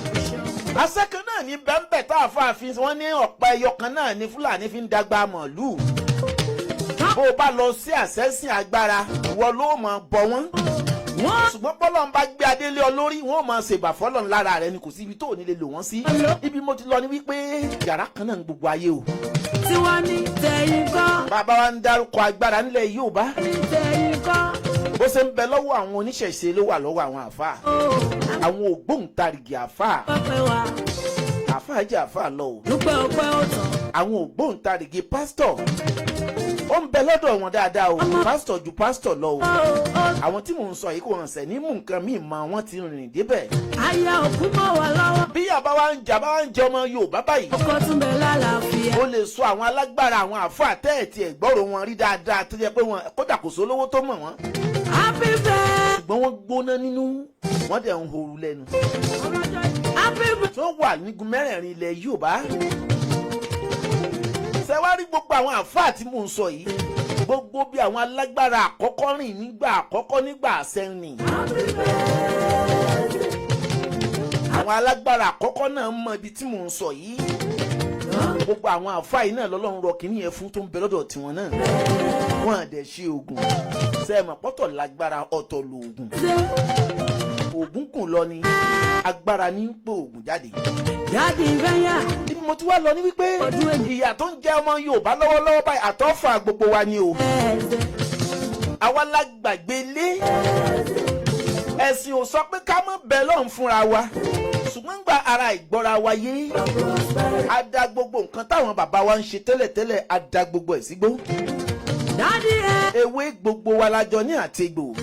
Speaker 2: Asẹ́kan náà ní bẹ́ńbẹ́ tá a fà fi wọ́n ní ọ̀pá ẹyọ kan náà ní Fúlàní fi ń dàgbà mọ̀lúù. Bó o bá lọ sí àṣẹ́sìn agbára, ìwọ ló mọ̀ bọ̀ wọ́n,
Speaker 1: Wọ́n.
Speaker 2: ṣùgbọ́n bọ́lọ̀ ń bá gbé adélé ọ lórí, wọ́n máa ṣèbà fọ́lọ̀ lára rẹ ni. Kò sí ibi tó ò ní lè lò wọ́n sí. Ibi mo ti lọ ni wípé yàrá kan náà ń gbogbo ayé o.
Speaker 1: Tí wọ́n ní tẹ̀yìn kọ́.
Speaker 2: Bàbá wa ń dárúkọ agbára nílẹ̀ Yorùbá,
Speaker 1: Ní tẹ̀yìn kọ́.
Speaker 2: bó ṣe ń bẹ lọ́wọ́ àwọn oníṣẹ̀ṣe ló wà lọ́wọ́ àwọn àáfàá,
Speaker 1: Ó.
Speaker 2: àwọn ògbóǹtarìgì àáfàá.
Speaker 1: Ọpẹ́ wa.
Speaker 2: Àáfàá jẹ́ àáfàá lọ o.
Speaker 1: Dúpẹ́ ọpẹ́ ó tán.
Speaker 2: Àwọn ògbóǹtarìgì pásítọ̀, ó ń bẹ lọ́dọ̀ wọn dáadáa o. Pásítọ̀ ju pásítọ̀ lọ o.
Speaker 1: Ó ó.
Speaker 2: Àwọn tí mò ń sọ yìí kò hàn sẹ́ ní mú nǹkan míì mọ, wọ́n ti rìn débẹ̀.
Speaker 1: Aya òkú mọ́ wa lọ́wọ́.
Speaker 2: Bí àbá wa ń jà, bá wa ń jẹ ọmọ Yorùbá báyìí,
Speaker 1: Ọkọ tún bẹ lálàáfíà.
Speaker 2: ó lè sọ àwọn alágbára, àwọn àáfàá tẹ́ẹ̀tì ẹ̀gbọ́rò wọn rí dáadáa, tó jẹ́ pé wọn kódà kò sólówó tó mọ̀ wọ́n,
Speaker 1: Happy birthday.
Speaker 2: ṣùgbọ́n wọ́n gbóná nínú, wọ́n dẹ̀ ń horu lẹ́nu,
Speaker 1: Happy birthday.
Speaker 2: tó wà nígun mẹ́rẹ̀ẹ̀rin ilẹ̀ Yorùbá. Ṣẹ̀wárí gbogbo àwọn àáfàá tí mò ń sọ yìí, gbogbo bí àwọn alágbára àkọ́kọ́ rìn nígbà àkọ́kọ́, nígbà àsẹ́yìn, àwọn alágbára àkọ́kọ́ náà mọ ibi tí mò ń sọ yìí. Gbogbo àwọn àáfàá yìí náà lọ́lọ́run rọ kínní yẹn fún, tó ń bẹ lọ́dọ̀ tiwọn náà. Wọ́n á dẹ̀ ṣe oògùn sẹ́ẹ̀mọ̀ pọ́tọ̀ lágbára, ọ̀tọ̀ lóògùn. Oògùn kùn lọ ni, agbára ní ń pò oògùn jáde.
Speaker 1: Daddy Venya.
Speaker 2: Ibi mo ti wá lọ ní wípé
Speaker 1: Ọdún èyí.
Speaker 2: ìyà tó ń jẹ ọmọ Yorùbá lọ́wọ́lọ́wọ́ báyìí, àtọ́fà gbogbo wa ni o.
Speaker 1: Ẹ̀ẹ́dẹ̀.
Speaker 2: Àwa la gbàgbé lé ẹ̀sìn. Ò sọ pé ká mọ̀ bẹ́ẹ̀ lọ́hùn fúnra wa, ṣùgbọ́n gba ara ìgbọ́ra wa yé, a da gbogbo nǹkan táwọn bàbá wa ń ṣe tẹ́lẹ̀tẹ́lẹ̀, a da gbogbo ẹ̀ sígbó.
Speaker 1: Daddy ẹ̀.
Speaker 2: Ewé gbogbo wa la jọ ní àtegbò.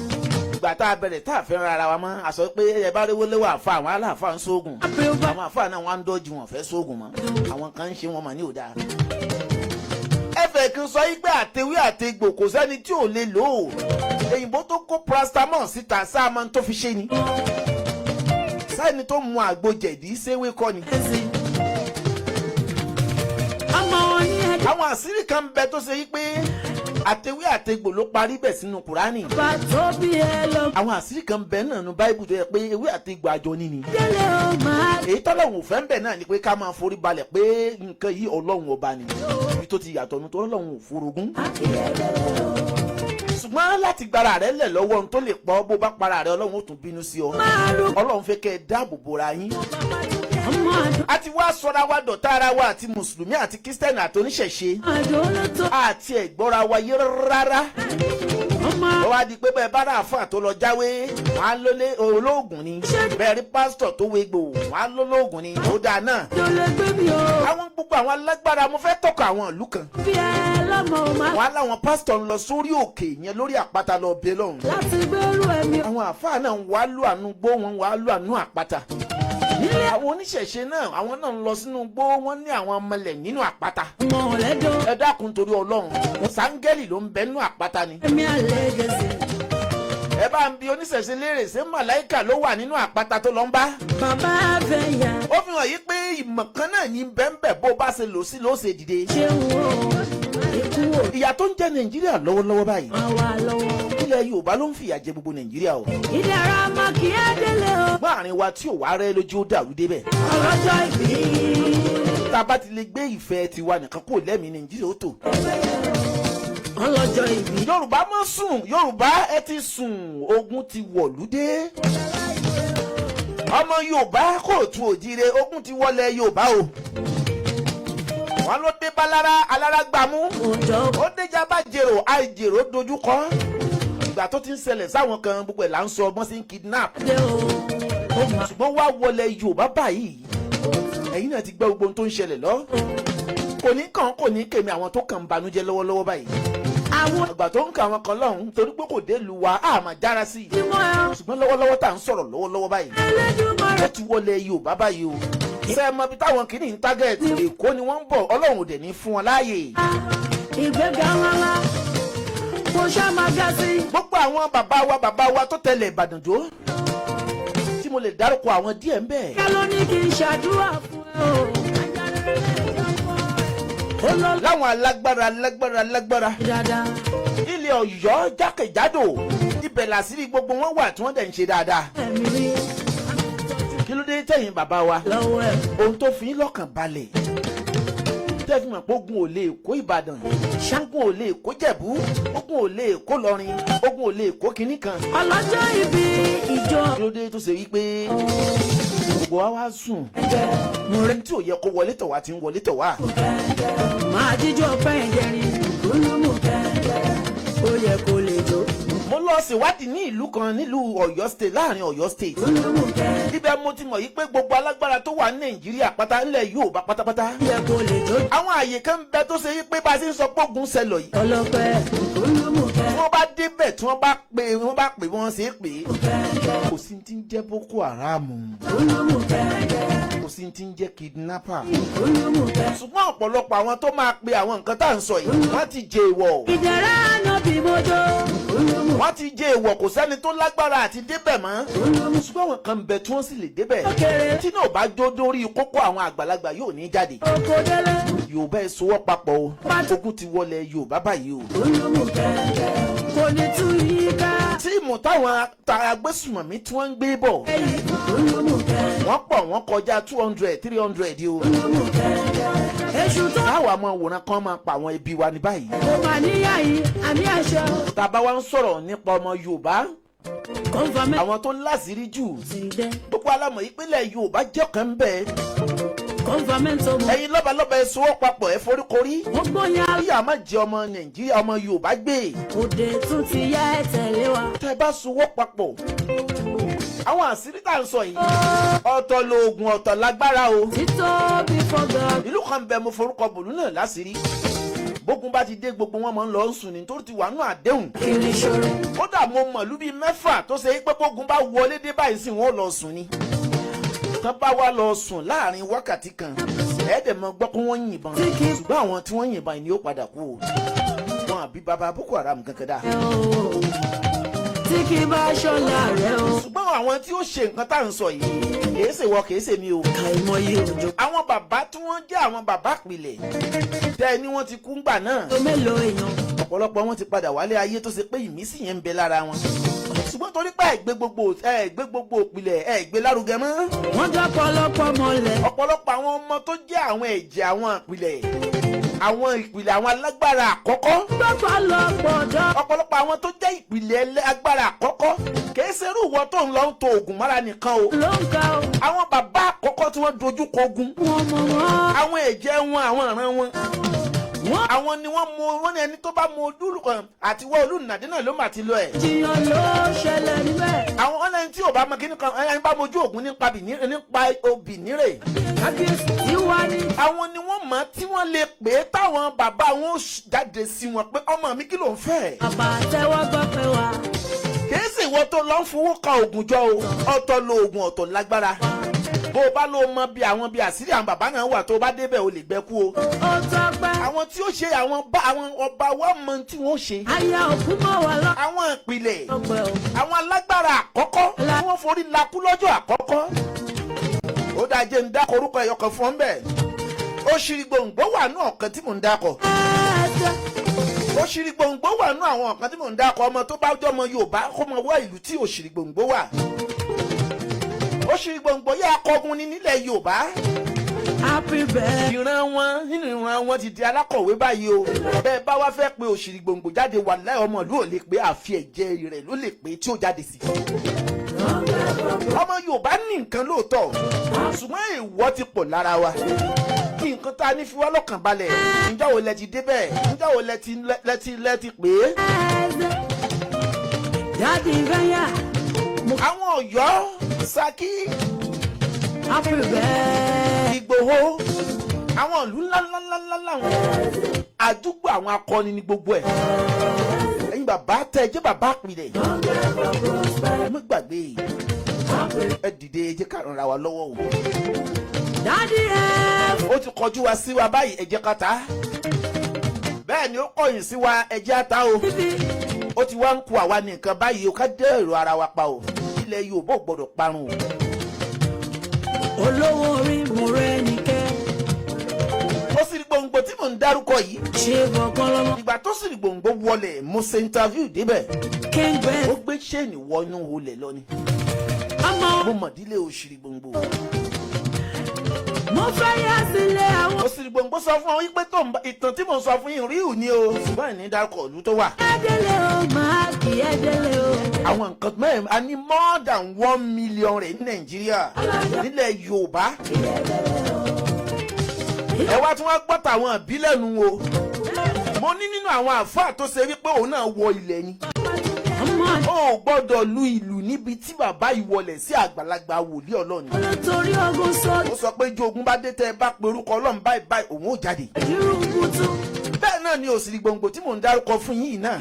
Speaker 2: Ìgbà tá a bẹ̀rẹ̀ tá a fẹ́ràn ara wa mọ́, a sọ pé ẹ bá rí wọlé wà fún àwọn aláàfáà ń sóògùn. Àwọn àfáà náà wọ́n á ń dọ́jú, wọn fẹ́ sóògùn mọ́. Àwọn kan ń ṣe wọn mà ní òdáa. Ẹ fẹ́ kí n sọ yí pé àtewé àtegbò, kò sẹ́ni tí ò lè lò ó. Èyìnbó tó kó paracetamol síta sáà máa ń tó fi ṣe ni. Sẹ́ni tó mu àgbo jẹ̀dí séwé kọ́ ni.
Speaker 1: Ọmọ wọn ní ẹ̀dá.
Speaker 2: Àwọn àṣírí kan ń bẹ tó ṣe yí pé àtewé àtegbò ló parí bẹ̀ sínú Kùránì.
Speaker 1: Bá tó bí ẹ lọ.
Speaker 2: Àwọn àṣírí kan bẹ náà nu Báíbù tó yẹ pé ewé àtegbò àjọ ní ni.
Speaker 1: Délé o máa.
Speaker 2: Èyí tọ́lọ́hún ò fẹ́ ń bẹ̀ náà ni pé ká máa forí balẹ̀ pé nǹkan yìí, Ọlọ́run ọba ni. Ibi tó ti yàtọ̀ nu tó Ọlọ́run ò forogún. Ṣùgbọ́n láti gbára rẹ lẹ̀ lọ́wọ́ ohun tó lè pọ̀, bó bá para rẹ, Ọlọ́run ó tún bínú sí ọ.
Speaker 1: Máa rú.
Speaker 2: Ọlọ́run fẹ́ kẹ́ ẹ dáàbò bora yín.
Speaker 1: Ọmọ àdó.
Speaker 2: A ti wá sọra wa dọ̀tá ara wa, àti mùsùlùmí àti kírísítẹ́nì àti oníṣẹ̀ṣe.
Speaker 1: Àdó ló tó.
Speaker 2: Àti ẹ̀gbọ́ra wa yé rárá.
Speaker 1: Ọmọ.
Speaker 2: Ó wá di pé bẹ́ẹ̀ bá rà àfà tó lọ jáwé, wọ́n á lólé olóògùn ni. Bẹ́ẹ̀ rí pásítọ̀ tó wégbò, wọ́n á lólóògùn ni. Ó dáa náà.
Speaker 1: Àdó lè gbé mi o.
Speaker 2: Àwọn gbogbo àwọn alágbára, mo fẹ́ tọ́ka àwọn ìlú kan.
Speaker 1: Bí ẹ lọ́mọ o máa.
Speaker 2: Wọ́n á láwọn pásítọ̀ ń lọ sórí òkè yẹn, lórí àpáta lọ bẹ lọ́hùn.
Speaker 1: Láti gbèrú ẹ̀mí.
Speaker 2: Àwọn àfáà náà ń wá lù àánú gbó, wọn wá lù àánú àpáta.
Speaker 1: Nílé.
Speaker 2: Àwọn oníṣẹ̀ṣe náà, àwọn náà ń lọ sínú gbó, wọn ní àwọn ọmọlẹ̀ nínú àpáta.
Speaker 1: Ọmọ ọ̀lẹ́dọ̀.
Speaker 2: Ẹ dákun, torí Ọlọ́run, sáńgẹ́lì ló ń bẹ nínú àpáta ni?
Speaker 1: Ẹ̀mí àlẹ́ gẹ̀ẹ́sì.
Speaker 2: Ẹ bá ń bi oníṣẹ̀ṣe léèrè, ṣé màláìkà ló wà nínú àpáta tó lọ ń bá?
Speaker 1: Bàbá fẹ́ yà.
Speaker 2: Ó fi hàn yí pé ìmọ̀ kan náà ní bẹ́ńbẹ́, bó bá ṣe lò sí ló ṣe dìde.
Speaker 1: Ṣé wo ikú ò
Speaker 2: Ìyà tó ń jẹ Nàìjíríà lọ́wọ́lọ́wọ́ báyìí,
Speaker 1: máa wà lọ́wọ́.
Speaker 2: ilẹ̀ Yorùbá ló ń fìyà jẹ gbogbo Nàìjíríà o.
Speaker 1: Ìdára máa kí á délé o.
Speaker 2: Láàrin wa tí ò wá rẹ́ lójú, ó dàrú débẹ̀.
Speaker 1: Ọlọ́jọ́ ìbí.
Speaker 2: Tá a bá ti lè gbé ìfẹ́ tiwa nìkan kó lẹ́mìí, Nàìjíríà ó tò.
Speaker 1: Ọlọ́jọ́ ìbí.
Speaker 2: Yorùbá mọ́ sùn, Yorùbá, ẹ ti sùn, ogun ti wọ̀lú dé. Ọmọ Yorùbá kò tún òjire, ogun ti wọlé Yorùbá o. Wọn ló dé bálára alára gbámú.
Speaker 1: Òjò.
Speaker 2: Ó déjà bá jèrò àìjèrò dojú kọ. Ìgbà tó ti ń ṣẹlẹ̀ sáwọn kan, gbogbo ẹ̀ là ń sọ ọgbọ́n sí ń kidnap.
Speaker 1: Dé o. Ó máa.
Speaker 2: Ṣùgbọ́n wá wọlé Yorùbá báyìí, ẹ̀yin náà ti gbọ́ gbogbo ohun tó ń ṣẹlẹ̀ lọ. Kò ní kàn, kò ní kèmí, àwọn tó kàn ń banújẹ́ lọ́wọ́lọ́wọ́ báyìí.
Speaker 1: Àwọn
Speaker 2: Àgbà tó ń ka àwọn kan lọ́hùn-ún torí pé kò dé lu wa á máa jára sí i.
Speaker 1: ìmọ̀ ẹ̀.
Speaker 2: Ṣùgbọ́n lọ́wọ́lọ́wọ́ tá à ń sọ̀rọ̀ lọ́wọ́lọ́wọ́ báyìí,
Speaker 1: Ẹlẹ́dùnmarè.
Speaker 2: ó ti wọlé Yorùbá báyìí o. Ṣé ẹ mọ ibi táwọn kìíní ń target? Èkó ni wọ́n ń bọ̀. Ọlọ́run ò dẹ̀ ní fún wọn láàyè.
Speaker 1: Ìgbéga ńláńlá kò ṣá máa ga sí.
Speaker 2: Gbogbo àwọn bàbá wa, bàbá wa tó tẹ̀lé Ìbàdàn jó, tí mo lè dárúkọ àwọn díẹ̀ ń bẹ̀.
Speaker 1: Ká ló ní kí n ṣàdúrà fún ẹ o. Olórí.
Speaker 2: Láwọn alágbára, alágbára, alágbára
Speaker 1: Dáadáa.
Speaker 2: ilẹ̀ Ọ̀yọ́ jákèjádò, ibẹ̀ làṣírí gbogbo wọn wà tí wọ́n dẹ̀ ń ṣe dáadáa.
Speaker 1: Ẹ̀mí rí.
Speaker 2: Kí ló dé tẹ̀yìn bàbá wa,
Speaker 1: Lọ́wọ́ ẹ̀.
Speaker 2: ohun tó fi ń lọ́kàn balẹ̀ tẹ́ fi mọ̀ pé ogun ò lè kó Ìbàdàn, ogun ò lè kó Jẹ̀bú, ogun ò lè kó Lọrin, ogun ò lè kó kinní kan?
Speaker 1: Ọlọ́jọ́ ìbí ìjọ.
Speaker 2: Kí ló dé tó ṣe wípé gbogbo wa wá sùn?
Speaker 1: Ẹ̀jẹ̀ mo rẹ̀.
Speaker 2: Ẹni tí ò yẹ kó wọlé tọ̀ wá ti ń wọlé tọ̀ wá.
Speaker 1: Máa jíjọ pẹ́ ìjẹrin olúmú kẹ́kẹ́, ó yẹ kó lè jó.
Speaker 2: Mo lọ ṣèwádìí ní ìlú kan nílùú Ọ̀yọ́ State, láàrin Ọ̀yọ́ State.
Speaker 1: Olúmú kẹ́kẹ́.
Speaker 2: Ibẹ̀ mo ti mọ̀ yí pé gbogbo alágbára tó wà ní Nàìjíríà pátá, ńlẹ̀ Yorùbá pátápátá,
Speaker 1: Ó yẹ kó lè jó.
Speaker 2: àwọn àyè kan bẹ tó ṣe yí pé bá a ṣe ń sọ pé ogun ṣẹlọ̀ yìí,
Speaker 1: Ọlọ́pẹ́ olúmú
Speaker 2: tí
Speaker 1: kẹ́kẹ́.
Speaker 2: wọ́n bá débẹ̀, tí wọ́n bá pè wọ́n bá pè wọ́n ṣe é pè é, kò sí ti ń jẹ́ Boko Haram,
Speaker 1: Olúmú kẹ́kẹ́.
Speaker 2: kò sí ti ń jẹ́ kidnapper.
Speaker 1: Olúmú kẹ́kẹ́.
Speaker 2: Ṣùgbọ́n ọ̀pọ̀lọpọ̀ àwọn tó máa pe àwọn nǹkan tá à ń sọ yìí, wọ́n ti jẹ èèwọ̀.
Speaker 1: Ìdẹ̀rẹ́ àná bí mojó. Olúmú.
Speaker 2: Wọ́n ti jẹ èèwọ̀, kò sẹ́ni tó lágbára àti débẹ̀ mọ́. Ṣùgbọ́n àwọn kan bẹ tí wọ́n sì lè débẹ̀.
Speaker 1: Kéré.
Speaker 2: Tí náà bá jó dórí kókó, àwọn àgbàlagbà yóò ní jáde.
Speaker 1: Oko délé.
Speaker 2: Yorùbá, ẹ sowọ́ papọ̀ o, ogun ti wọlé Yorùbá báyìí o.
Speaker 1: Olúmú kẹ́kẹ́. Kò ní tú yí ká.
Speaker 2: Tíìmù táwọn agbésùmọ̀mí tí wọ́n ń gbé bọ̀,
Speaker 1: Èyí olúmú kẹ́kẹ́.
Speaker 2: wọ́n pọ̀, wọ́n kọjá 200, 300 o.
Speaker 1: Olúmú kẹ́kẹ́. Èṣù tó.
Speaker 2: Táwa máa wòran kan máa pa àwọn ẹbí wa ní báyìí?
Speaker 1: Kò mà níyà yìí àmì àṣẹ.
Speaker 2: Tá a bá wa ń sọ̀rọ̀ nípa ọmọ Yorùbá,
Speaker 1: Kọ́ńfàmẹ́.
Speaker 2: àwọn tó láṣìírí jù,
Speaker 1: Ti dẹ́.
Speaker 2: gbogbo alámọ̀ ìpínlẹ̀ Yorùbá jẹ́ kan bẹ́ẹ̀.
Speaker 1: Kọ́ńfàmẹ́ntò mọ̀.
Speaker 2: Ẹ̀yin lọ́balọ́ba, ẹ sowọ́ papọ̀, ẹ foríkorí.
Speaker 1: Ó gbóyà.
Speaker 2: Kíyà má jẹ ọmọ Nàìjíríà, ọmọ Yorùbá gbé.
Speaker 1: Òde tún ti yá, ẹ tẹ̀lé wa.
Speaker 2: Tẹ́ bá sowọ́ papọ̀, àwọn àṣírí tá à ń sọ yìí, ọ̀tọ̀ lóògùn, ọ̀tọ̀ lágbára o.
Speaker 1: Títóbi fọ́gà.
Speaker 2: Ìlú kan bẹ, mo forúkọ bòlú náà láṣìírí. Bógun bá ti dé, gbogbo wọn máa ń lọ sùn ní torí ti wà nù àdéhùn.
Speaker 1: Kiri ṣòro.
Speaker 2: Kódà mo mọ̀lú bíi 6 tó ṣe pé bógun bá wọlé dé báyìí sí, wọn ò lọ sùn ni. Tán bá wá lọ sùn láàrin wákàtí kan, ẹ̀ẹ́dẹ̀ mọ gbọ́ pé wọ́n yìnbọn, ṣùgbọ́n àwọn tí wọ́n yìnbọn ni ó padà kú o. Wọn àbí baba Boko Haram kankan dá.
Speaker 1: Tí kì í bá ṣọlá rẹ o.
Speaker 2: Ṣùgbọ́n àwọn tí ó ṣe nǹkan tá à ń sọ yìí, kìí ṣe wọ, kìí ṣe mi o.
Speaker 1: Àìmọye òjò.
Speaker 2: Àwọn bàbá tí wọ́n jẹ́ àwọn bàbá pìlẹ̀ tẹ́ ẹ ní wọ́n ti kú ńgbà náà,
Speaker 1: Tó mélòó èèyàn.
Speaker 2: ọ̀pọ̀lọpọ̀ wọn ti padà wálé ayé, tó ṣe pé ìmísí yẹn ń bẹ lára wọn, ṣùgbọ́n torí pé ẹ gbé gbogbo òpìlẹ̀ ẹ gbé lárugẹ mọ́.
Speaker 1: Wọ́n jọ pọ̀lọpọ̀ mọ́lẹ̀.
Speaker 2: Ọ̀pọ̀lọpọ̀ àwọn ọmọ tó jẹ́ àwọn ẹ̀jẹ̀ àwọn ìpìlẹ̀, àwọn ìpìlẹ̀, àwọn alágbára àkọ́kọ́,
Speaker 1: Gbọ́pọ̀lọpọ̀ dọ́.
Speaker 2: ọ̀pọ̀lọpọ̀ àwọn tó jẹ́ ìpìlẹ̀ agbára àkọ́kọ́, kìí ṣe irú ìwọ tó ń lọ ń to oògùn mọ́ra nìkan o.
Speaker 1: Ló ń ka o.
Speaker 2: Àwọn bàbá àkọ́kọ́ tí wọ́n dojú kọ ogun,
Speaker 1: Wọ́n mọ̀ wọ́n.
Speaker 2: àwọn ẹ̀jẹ̀ wọn, àwọn ìran wọn,
Speaker 1: Wọ́n
Speaker 2: àwọn ni wọ́n mú wọn ní ẹni tó bá mú ojúlù kan àti wọ́n olùnàdé náà ló mà ti lọ ẹ̀.
Speaker 1: Jiyàn ló ṣẹlẹ̀ níbẹ̀.
Speaker 2: Àwọn ọ̀nà tí ò bá mọ kíní kan, ẹni bá mojú ògùn nípa bì nípa obì nírè.
Speaker 1: Kábíyèsí tí wà ní.
Speaker 2: Àwọn ni wọ́n mọ̀ tí wọ́n lè pè é, táwọn bàbá wọn ó jáde sí wọn pé, "Ọmọ mi, kí ló ń fẹ́?"
Speaker 1: Bàbá tẹ́wọ́ gbọ́ pé wá.
Speaker 2: Kìí sì wọ́n tó lọ ń fowó kan oògùn jọ o. Ọ̀tọ̀ lo oògùn, ọ̀tọ̀ lágbára. Bó o bá lọ mọ bí àwọn bí àṣírí àwọn bàbá náà wà, tó o bá débẹ̀, o lè gbẹ kú o.
Speaker 1: Ó tọ́pẹ́.
Speaker 2: Àwọn tí ó ṣe, àwọn bá àwọn ọba wa mọ tí wọ́n ṣe.
Speaker 1: Aya òkú mọ́ wa lọ.
Speaker 2: Àwọn ìpìlẹ̀,
Speaker 1: Ọpẹ́ o.
Speaker 2: àwọn alágbára àkọ́kọ́ tí wọ́n forí lakú lọ́jọ́ àkọ́kọ́. Ó dáa, jẹ́ ń dákọ̀ orúkọ ẹ̀yọkàn fún ọ́n bẹ́ẹ̀. Òṣìrì Gbòǹgbò wà nù ọ̀kan tí mò ń dákọ̀.
Speaker 1: Ẹ̀ẹ́dẹ́.
Speaker 2: Òṣìrì Gbòǹgbò wà nù àwọn ọ̀kan tí mò ń dákọ̀. Ọmọ tó bá jọmọ Yorùbá, kó mọ wá ìlú tí Òṣìrì Gbòǹgbò wà. Òṣìrì Gbòǹgbò yẹ akọgun ni nílẹ̀ Yorùbá.
Speaker 1: Happy birthday.
Speaker 2: Ìran wọn, nínú ìran wọn ti di alákọ̀wé báyìí o. Bẹ́ẹ̀ bá wá fẹ́ pe Òṣìrì Gbòǹgbò jáde, wà láì ọmọ ìlú ò lè pé, àfi ẹ̀jẹ̀ rẹ̀ ló lè pé tí ó jáde sí. Ọmọ Yorùbá ní nǹkan lóòótọ́, ṣùgbọ́n èèwọ̀ ti pọ̀ lára wa. Kí nǹkan tá a ní fi wá lọ́kàn balẹ̀, ǹjọ́ wo lẹ ti débẹ̀? Ǹjọ́ wo lẹ ti pè é?
Speaker 1: Ẹ̀ẹ́dẹ́. Daddy Venya. Mo
Speaker 2: Àwọn Ọ̀yọ́, Ṣakí,
Speaker 1: happy birthday.
Speaker 2: Ìgbòho, àwọn ìlú ńláńláńláńlá wọn, àdúgbò àwọn akọni ní gbogbo ẹ̀. Ẹ̀yin bàbá tẹ́ ẹ jẹ́ bàbá àpilẹ̀, ẹ má gbàgbé, ẹ dìde, ẹ jẹ́ ká ràn ra wa lọ́wọ́ o.
Speaker 1: Daddy F.
Speaker 2: Ó ti kọjú wa sí wa báyìí, ẹ jẹ́ ká ta. Bẹ́ẹ̀ ni ó kọ̀yìn sí wa, ẹ jẹ́ á ta o.
Speaker 1: Bíbí.
Speaker 2: Ó ti wá ń ku àwa nìkan báyìí o. Ká dé èrò ara wa pa o. Ilẹ̀ Yorùbá ò gbọ́dọ̀ parun o.
Speaker 1: Olówó orí mo rẹ́ nìkẹ́.
Speaker 2: Ó sì rí gbòǹgbò tí mò ń dárúkọ yìí.
Speaker 1: Ṣé bọ̀kan lọ́mọ.
Speaker 2: Ìgbà tó sì rí gbòǹgbò wọlé, mo ṣe interview débẹ̀.
Speaker 1: King Ben.
Speaker 2: Ó gbé chain wọnú olè lọ ni.
Speaker 1: Ọmọ.
Speaker 2: Mo mọ̀dílé Òṣìrì Gbòǹgbò.
Speaker 1: Mo fẹ́ yá sílé àwọn.
Speaker 2: Òṣìrì Gbòǹgbò sọ fún ọ wípé tó ń bá ìtàn tí mò ń sọ fún yín ríù ni o, ṣùgbọ́n ìní dárúkọ ìlú tó wà.
Speaker 1: Ẹ délé o, máa kì í ẹ délé o.
Speaker 2: Àwọn nǹkan mẹ́rin a ní, more than 1 million rẹ̀ ní Nàìjíríà, nílẹ̀ Yorùbá. Ẹ wá tí wọ́n gbọ́ tàwọn ìbílẹ̀ nu o. Mo ní nínú àwọn àáfàá tó ṣe wípé òun náà wọ ilẹ̀ ni.
Speaker 1: Ọmọ.
Speaker 2: Ó gbọ́dọ̀ lu ìlú níbi tí bàbá ìwọlẹ̀ sí, àgbàlagbà wòlíì Ọlọ́run.
Speaker 1: Olótorí ogun sọ.
Speaker 2: Ó sọ pé jogun bá dé, tẹ́ ẹ bá pe orúkọ Ọlọ́run báyìí báyìí, òun ò jáde.
Speaker 1: Irú kutu.
Speaker 2: Bẹ́ẹ̀ náà ni Òsìrì Gbòǹgbò tí mò ń dárúkọ fún yín náà.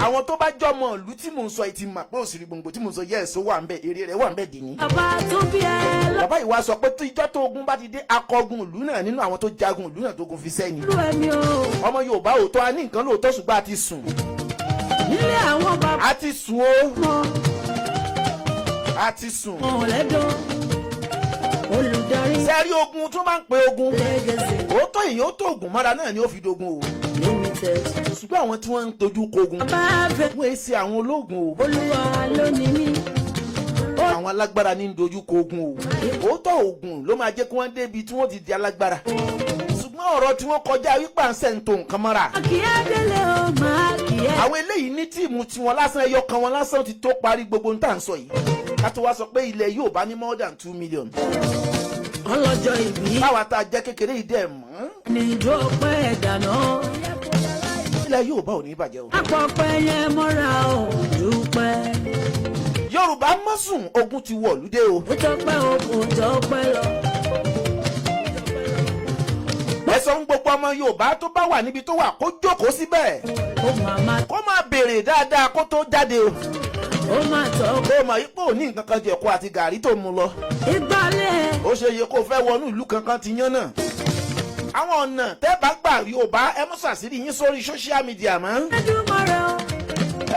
Speaker 2: Àwọn tó bá jọmọ ìlú tí mò ń sọ yìí ti mọ̀ pé Òsìrì Gbòǹgbò tí mò ń sọ yẹ́ ẹ̀sọ́ wà ń bẹ̀, èrè rẹ̀ wà ń bẹ̀ dì ní.
Speaker 1: Bàbá tó bí ẹ lọ.
Speaker 2: Bàbá yìí wá sọ pé tí ìjọ́ tó ogun bá ti dé, akọgun ìlú náà, nínú àwọn tó jagun ìlú náà tó gun fi sẹ́yìn.
Speaker 1: Lú ẹni o.
Speaker 2: Ọmọ Yorùbá, òótọ́ a ní nǹkan lóòótọ́, ṣùgbọ́n a ti sùn.
Speaker 1: Nílé àwọn bàbá
Speaker 2: A ti sùn o.
Speaker 1: wọn.
Speaker 2: A ti sùn.
Speaker 1: Wọn lẹ́dọ̀. Olùdarí.
Speaker 2: Sẹ́rí ogun tó máa ń pe ogun,
Speaker 1: Legacy
Speaker 2: òótọ́ èèyàn ó tó ogun mọ́ra náà ni ó fi dogun o,
Speaker 1: Limited.
Speaker 2: ṣùgbọ́n àwọn tí wọ́n ń tojú kogun,
Speaker 1: Bàbá fẹ́.
Speaker 2: wọ́n èsì àwọn ológun o.
Speaker 1: Olúwa ló ní mí.
Speaker 2: Àwọn alágbára ní ń dojú kogun o. Òótọ́ ogun ló máa jẹ́ kí wọ́n débi tí wọ́n ti di alágbára, ṣùgbọ́n ọ̀rọ̀ tí wọ́n kọjá wípé à ń sẹ́ ń to nǹkan mọ́ra.
Speaker 1: Kì í délé o, máa kì í.
Speaker 2: Àwọn eléyìí ní team tiwọn lásán, ẹyọ kan wọn lásán ti tó parí gbogbo ń tà ń sọ yìí, ká tó wá sọ pé ilẹ̀ yóò bá ní more than 2 million.
Speaker 1: Ọlọ́jọ́ ìbí.
Speaker 2: Báwa tá a jẹ́ kékeré yìí dẹ̀ mọ́.
Speaker 1: Ní ìjọ pẹ́ ẹ̀dàná.
Speaker 2: Ilẹ̀ yóò bá ò ní bàjẹ́ o.
Speaker 1: Àpọ̀pẹ́ yẹn mọ́ra o, dúpẹ́.
Speaker 2: Yorùbá mọ́sùn, ogun ti wọ̀lúdé o.
Speaker 1: Ó tọ́pẹ́ o, kò tọ́pẹ́ lọ.
Speaker 2: Ẹ sọ fún gbogbo ọmọ Yorùbá tó bá wà níbi tó wà kó jókòó síbẹ̀,
Speaker 1: Ó máa má
Speaker 2: kó máa béèrè dáadáa kó tó jáde o.
Speaker 1: Ó máa tọ́.
Speaker 2: Kó mọ̀ ipò ní nǹkan kan jẹ̀kọ́ àti gàrí tó mú lọ.
Speaker 1: Ìgbàlẹ̀.
Speaker 2: Ó ṣe yẹ kó fẹ́ wọnú ìlú kankan ti yán náà. Àwọn ọ̀nà tẹ́ bá gbà, Yorùbá, ẹ mọ̀ sọ àṣírí yín sórí social media mọ́.
Speaker 1: Ẹdùnmọ̀rẹ́ o.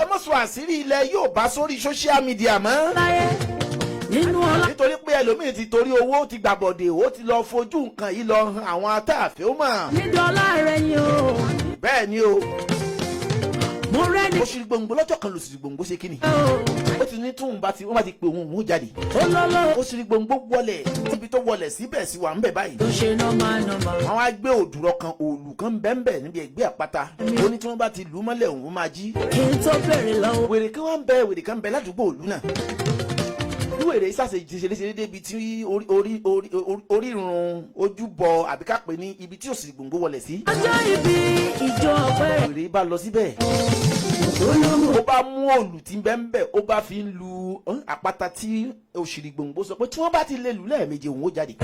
Speaker 2: Ẹ mọ̀ sọ àṣírí ilẹ̀ Yorùbá sórí social media mọ́.
Speaker 1: Láyé nínú ọlá.
Speaker 2: Nítorí pé ẹlòmíì ti torí owó ti gbàbọ̀dè, ó ti lọ fojú nǹkan yìí lọ hàn àwọn atáàfẹ́ ó mọ̀.
Speaker 1: Nídìí ọlá rẹ̀ yìí o.
Speaker 2: Bẹ́ẹ̀ ni o.
Speaker 1: Mo rẹ́ni
Speaker 2: Ó ṣe gbòǹgbò lọ́jọ́ kan lòsì gbòǹgbò ṣe kíni.
Speaker 1: o.
Speaker 2: Ó ti ní tóun bá ti wọ́n bá ti pè òun, òun jáde.
Speaker 1: Olólò.
Speaker 2: Ó ṣe gbòǹgbò wọlẹ̀, níbi tó wọlẹ̀ síbẹ̀ sí wà ń bẹ̀ báyìí.
Speaker 1: Tó ṣe normal normal.
Speaker 2: Wọ́n wá gbé òdùrọ̀ kan, òòlù kan bẹ́ẹ̀nbẹ́ẹ̀ níbi ẹ̀gbẹ́ àpáta. Ó ní tí wọ́n bá ti lù ú mọ́lẹ̀, òun máa jí.
Speaker 1: Kí n tó bèrè lọ́wọ́.
Speaker 2: Wèrè kan wá ń bẹ, wèrè kan ń bẹ ládùúgbò òlú náà. Bí wèrè sàṣe ṣeréṣeré débi tí orí orí orí orírun ojúbọ, àbí ká pè ní ibi tí òsì gbòǹgbò wọlẹ̀ sí,
Speaker 1: Ọjọ́ ìbí ìjọ ọpẹ́ rẹ̀.
Speaker 2: wèrè bá lọ síbẹ̀,
Speaker 1: Olómù.
Speaker 2: Ó bá mú òòlù tí ń bẹ ń bẹ, ó bá fi ń lu àpáta tí òṣìrì gbòǹgbò sọ pé tí wọ́n bá ti lè lù lẹ́ẹ̀mejì, òun ó jáde.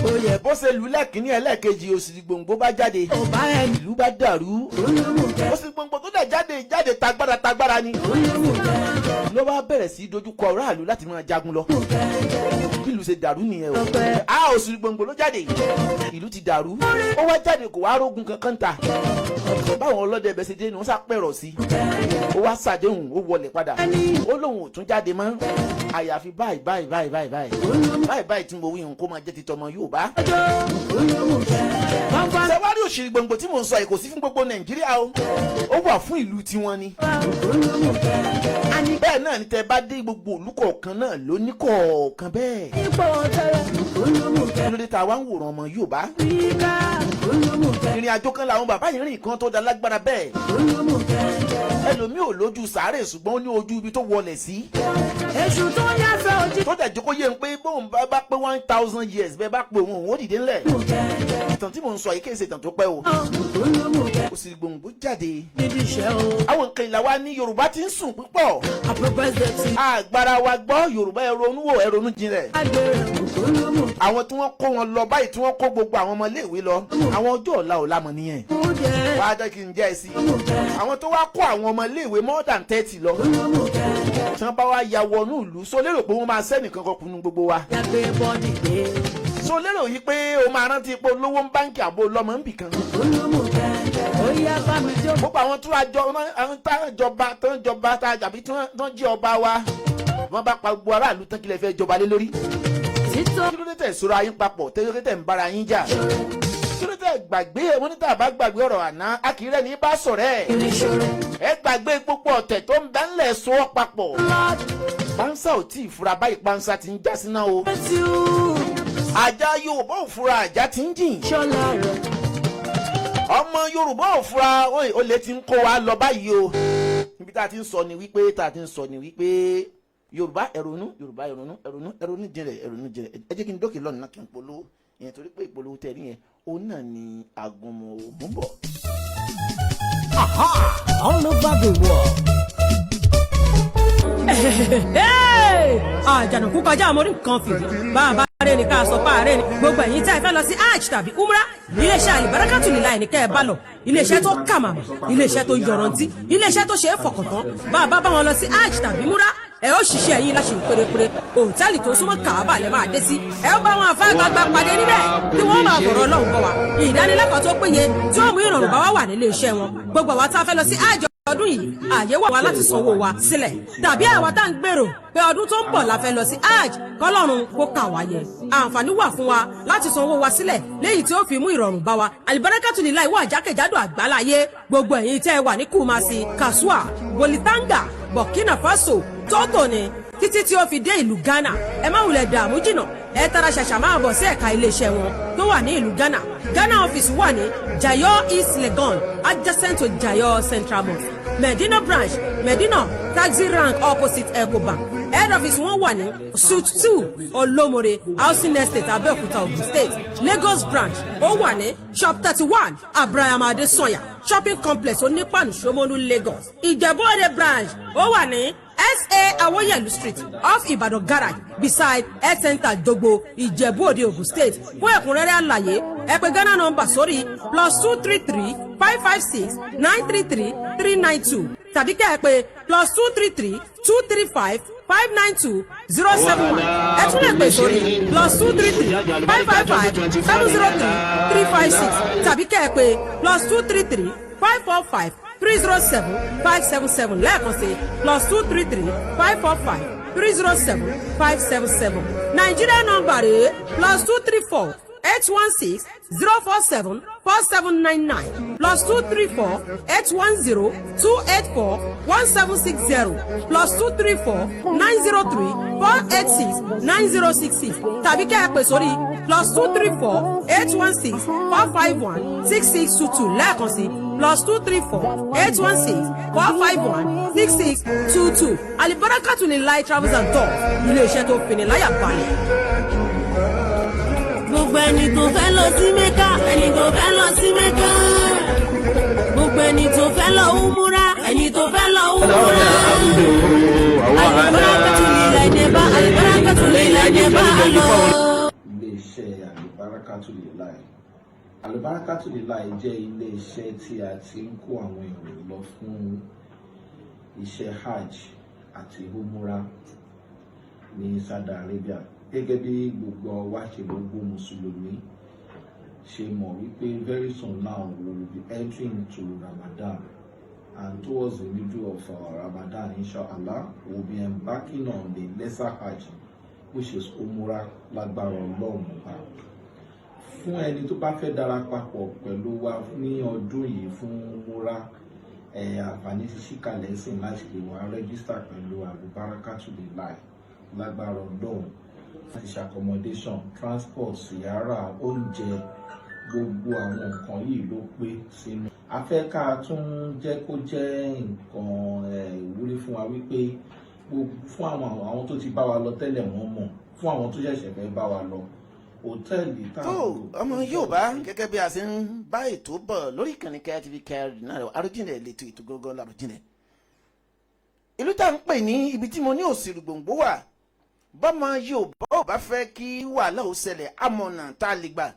Speaker 1: Ó yẹ.
Speaker 2: Bó ṣe lù lẹ́ẹ̀kínní, ẹlẹ́ẹ̀kejì, òṣìrì gbòǹgbò bá jáde.
Speaker 1: Ó bá ẹni.
Speaker 2: Ìlú bá dàrú.
Speaker 1: Olómù kẹ́.
Speaker 2: Òṣìrì gbòǹgbò tó dẹ̀ jáde jáde tagbára tagbára ni.
Speaker 1: Olómù kẹ́.
Speaker 2: Ló bá bẹ̀rẹ̀ sí í dojúkọ aráàlú láti máa jagun lọ. Bí ìlú ṣe dàrú nìyẹn o. A òṣìrì gbòǹgbò ló jáde, ìlú ti dàrú. Ó wá jáde, kò wá rógun kankan ta. Báwọn ọlọ́dẹ ẹbẹ̀ ṣe dé ni wọ́n sá pẹ̀rọ̀ sí i. Ó wá ṣàdéhùn, ó wọlé padà, ó lóun ò tún jáde mọ́, àyàfi báyìí báyìí báyìí báyìí báyìí báyìí báyìí tí mo wí hàn kó máa jẹ́ ti tọmọ Yorùbá.
Speaker 1: Ọjọ́ olómù kẹ́. Pọ́npọ́n.
Speaker 2: Ṣẹwárí òṣìrì gbòǹgbò tí mò ń sọ yìí, kò sí fún gbogbo Nàìjíríà o, ó wà fún ìlú tiwọn ni.
Speaker 1: Olómù kẹ́. Àní
Speaker 2: Bẹ́ẹ̀ náà ni tẹ bá dé gbogbo ìlú kọ̀ọ̀kan náà ló ní kọ̀ọ̀kan bẹ́ẹ̀.
Speaker 1: Ipò tẹ́lẹ̀. Olómù kẹ́.
Speaker 2: Kí ló dé tá a wá ń wòran ọmọ Yorùbá?
Speaker 1: Bíkà. Olómù kẹ́.
Speaker 2: Ìrìn àjò kan làwọn bàbá yìí rìn kan tó da lágbára bẹ́ẹ̀.
Speaker 1: Olómù kẹ́.
Speaker 2: Ẹlòmíì ò lójú sàárè, ṣùgbọ́n ó ní ojú ibi tó wọlẹ̀ sí.
Speaker 1: Èṣù tó yáfẹ́ ojú.
Speaker 2: Tó dẹ̀ jókòó yé ń pé bóun bá pé 1,000 years, bẹ́ẹ̀ bá pé òun, òun ó dìde ńlẹ̀. Ìtàn tí mò ń sọ yìí kì í ṣe ìtàn tó pẹ́ o.
Speaker 1: Olómù kẹ́.
Speaker 2: Òsì gbòǹgbò jáde.
Speaker 1: Nídìí iṣẹ́ o.
Speaker 2: Àwọn nǹkan ìlà wa ní Yorùbá ti ń sùn púpọ̀.
Speaker 1: Happy birthday to you.
Speaker 2: Àgbàrá wa gbọ́. Yorùbá, ẹ ronú wò, ẹ ronú jinlẹ̀.
Speaker 1: Agbèrè. Olómù
Speaker 2: Àwọn tí wọ́n kó wọn lọ báyìí, tí wọ́n kó gbogbo àwọn ọmọléèwé lọ, àwọn ọjọ́ ọ̀la ò lámọ̀ nìyẹn.
Speaker 1: kẹ́.
Speaker 2: Wàá jẹ́ kí n jẹ́ ẹ sí i. Àwọn tó wá kó àwọn ọmọléèwé more than 30 lọ,
Speaker 1: Olómù kẹ́.
Speaker 2: tí wọ́n bá wá ya wọnú ìlú, so lérò pé wọ́n máa sẹ́nìkan kan kunu gbogbo wa?
Speaker 1: Yàgbé bọ́dì dé.
Speaker 2: So lérò yìí pé o máa rántí pé olówó ń báńkì àbò lọ́mọ ń bì kan?
Speaker 1: Olómù kẹ́. Ó yá, bá mi jó.
Speaker 2: Gbogbo àwọn tó àjọ, àwọn tá jọba, tó ń jọba tá àbí tó ń jẹ́ ọba wa, wọ́n bá pa gbogbo aráàlú tán, kí lè fẹ́ jọba lé lórí?
Speaker 1: Títọ́.
Speaker 2: Kí ló dé tẹ̀ sọ́ra yín papọ̀? Tẹ́ ló dé tẹ̀ ń bára yín jà? Kí ló dé tẹ̀ gbàgbé? Wọ́n ní tá a bá gbàgbé ọ̀rọ̀ àná, a kì í rẹ́ ní bá sọ̀rẹ́ ẹ̀.
Speaker 1: Ìrìnsòrò.
Speaker 2: Ẹ gbàgbé gbogbo ọ̀tẹ̀ tó ń bẹ ńlẹ̀, sọ ọ́ papọ̀.
Speaker 1: Lord
Speaker 2: Pánsá ò tí ì fura báyìí, pánsá ti ń já síná o.
Speaker 1: bless you.
Speaker 2: Ajá Yorùbá ò fura, ajá ti ń jìn.
Speaker 1: Ṣọlá rẹ̀.
Speaker 2: Ọmọ Yorùbá ò fura, olè ti ń kó wa lọ báyìí o. Níbi tá a ti ń sọ ni wípé, tá a ti ń sọ ni wípé, Yorùbá, ẹ ronú. Yorùbá, ẹ ronú, ẹ ronú, ẹ ronú jinlẹ̀, ẹ ronú jinlẹ̀. Ẹ jẹ́ kí n dókè lọ́nà náà kí n polówó ìyẹn, torí pé ìpolówó tẹ̀ rí yẹn, òun náà ni àgùnmọ̀ ògùn bọ̀.
Speaker 3: Aha! All over the world.
Speaker 4: Àjànàkú kọjá àmọ́ nǹkan fìdí bá a bá rẹ̀ ní ká sọ páàrẹ̀ ni. Gbogbo ẹ̀yin tí a fẹ́ lọ sí hajj tàbí umrah, iléeṣẹ́ Àlìbárákàtù nílá ẹ̀ ní kẹ́ ẹ bá lọ. Iléeṣẹ́ tó kà màmá, iléeṣẹ́ tó yọrantí, iléeṣẹ́ tó ṣe é fọkàntán. Bá a bá bá wọn lọ sí hajj tàbí umrah, ẹ ó ṣiṣẹ́ yín láṣẹ pérépéré. Hòtẹ́ẹ̀lì tó súnmọ́ Kàábà lẹ máa dé sí. Ẹ ó bá wọn àfa àgbààgbà pàdé níbẹ̀ tí wọ́n máa bọ̀rọ̀ Ọlọ́run bọ̀ wá. Ìdánilẹ́kọ̀ọ́ tó péye tí ó mú ìrọ̀rùn bá wá wà nílé iṣẹ́ wọn. Gbogbo àwa tá a fẹ́ lọ sí hajj ọdún yìí, àyè wà wá láti sanwó wa sílẹ̀, tàbí àwa tá à ń gbèrò pé ọdún tó ń bọ̀ la fẹ́ lọ sí hajj, kọ́lọ́run kó kà wá yẹ, àǹfààní wà fún wa láti sanwó wa sílẹ̀, léyìí tí ó fi mú ìrọ̀rùn bá wa. Àlìbárákàtù nílá ìwà jákèjádò àgbáláyé. Gbogbo ẹ̀yin tẹ́ ẹ wà ní Kumasi, Kasua, Bolgatanga, Burkina Faso, Togo ni, títí tí ó fi dé ìlú Ghana, ẹ má wulẹ̀ dààmú jìnnà. Ẹ tara ṣàṣà máa bọ̀ sí ẹ̀ka iléeṣẹ́ wọn tó wà ní ìlú Ghana. Ghana office wà ní Jayo East Legon, adjacent to Jayo Central Mosque. Medina branch, Medina taxi rank, opposite Ecobank. Head office wọn wà ní Suite 2, Olomore Housing Estate, Abẹ́òkúta, Ogun State. Lagos branch ó wà ní Shop 31, Abraham Adesanya Shopping Complex, Onípànù, Ṣómólú, Lagos. Ìjẹ̀bú Òde branch ó wà ní Sa Awoyelu Street, off Ibadan Garage, beside Health Center, Jogbo, Ìjẹ̀bú Òde, Ogun State. Fún ẹ̀kúnrẹ́rẹ́ àlàyé, ẹ pè Ghana number sórí +233 556 933 392 tàbí kẹ́ ẹ pè +233 235 592 071. Ẹ tún lè pè sórí +233 555 703 356 tàbí kẹ́ ẹ pè +233 545 307 577. Lẹ́ẹ̀kan sí, +233 545 307 577. Nàìjíríà number rèé: +234 816 047 4799, +234 810 284 1760, +234 903 486 9066 tàbí kẹ́ ẹ pè sórí +234 816 451 6622. Lẹ́ẹ̀kan sí, +234 816 451 6622. Alibarakatu ni Lai Travels and Tours, ilé-iṣẹ́ tó fini láyà balẹ̀.
Speaker 1: Gbogbo ẹni tó fẹ́ lọ sí Mẹ́kà, ẹni tó fẹ́ lọ sí Mẹ́kà, gbogbo ẹni tó fẹ́ lọ umura, ẹni tó fẹ́ lọ umura. Alibarakatu ni Lai Alibarakatu ni Lai bá a lọ.
Speaker 5: Iléeṣẹ́ Alibarakatu Lai, Alibarakatu Lai jẹ́ iléeṣẹ́ tí a ti ń kó àwọn èrò lọ fún iṣẹ́ hajj àti umrah ní Saudi Arabia. Gẹ́gẹ́ bí gbogbo wa ṣe, gbogbo mùsùlùmí ṣe mọ̀ wípé very soon now we will be entering into Ramadan, and towards the middle of Ramadan, inshallah, we will be embarking on the lesser hajj, which is umrah, lágbára Ọlọ́run Ọba. Fún ẹni tó bá fẹ́ darapapọ̀ pẹ̀lú wa ní ọdún yìí fún umrah, àǹfààní ti ṣí kalẹ̀ sìn láti lè wá register pẹ̀lú Alubarakatu Lai. Lágbára Ọlọ́run, láti ṣe accommodation, transport, siyara, oúnjẹ, gbogbo àwọn nǹkan yìí ló pé sínú. A fẹ́ ká tún jẹ́ kó jẹ́ nǹkan ìwúrí fún wa wípé fún àwọn tó ti bá wa lọ tẹ́lẹ̀, wọ́n mọ̀. Fún àwọn tó ṣẹ̀ṣẹ̀ fẹ́ bá wa lọ, hòtẹ́ẹ̀lì tá
Speaker 2: Tó ọmọ Yorùbá, gẹ́gẹ́ bí a ṣe ń bá ètò bọ̀ lórí ìkànnì KTV kẹrin náà, Àròjinlẹ̀ lẹ́tọ̀, ètò gángan l'Àròjinlẹ̀. Ìlú tá à ń pè ní ibi tí mo ní òsèré gbòǹgbò wà, bọ́mọ Yorùbá ò bá fẹ́ kí wàhálà ó ṣẹlẹ̀, àmọ̀nà tá a lè gbà.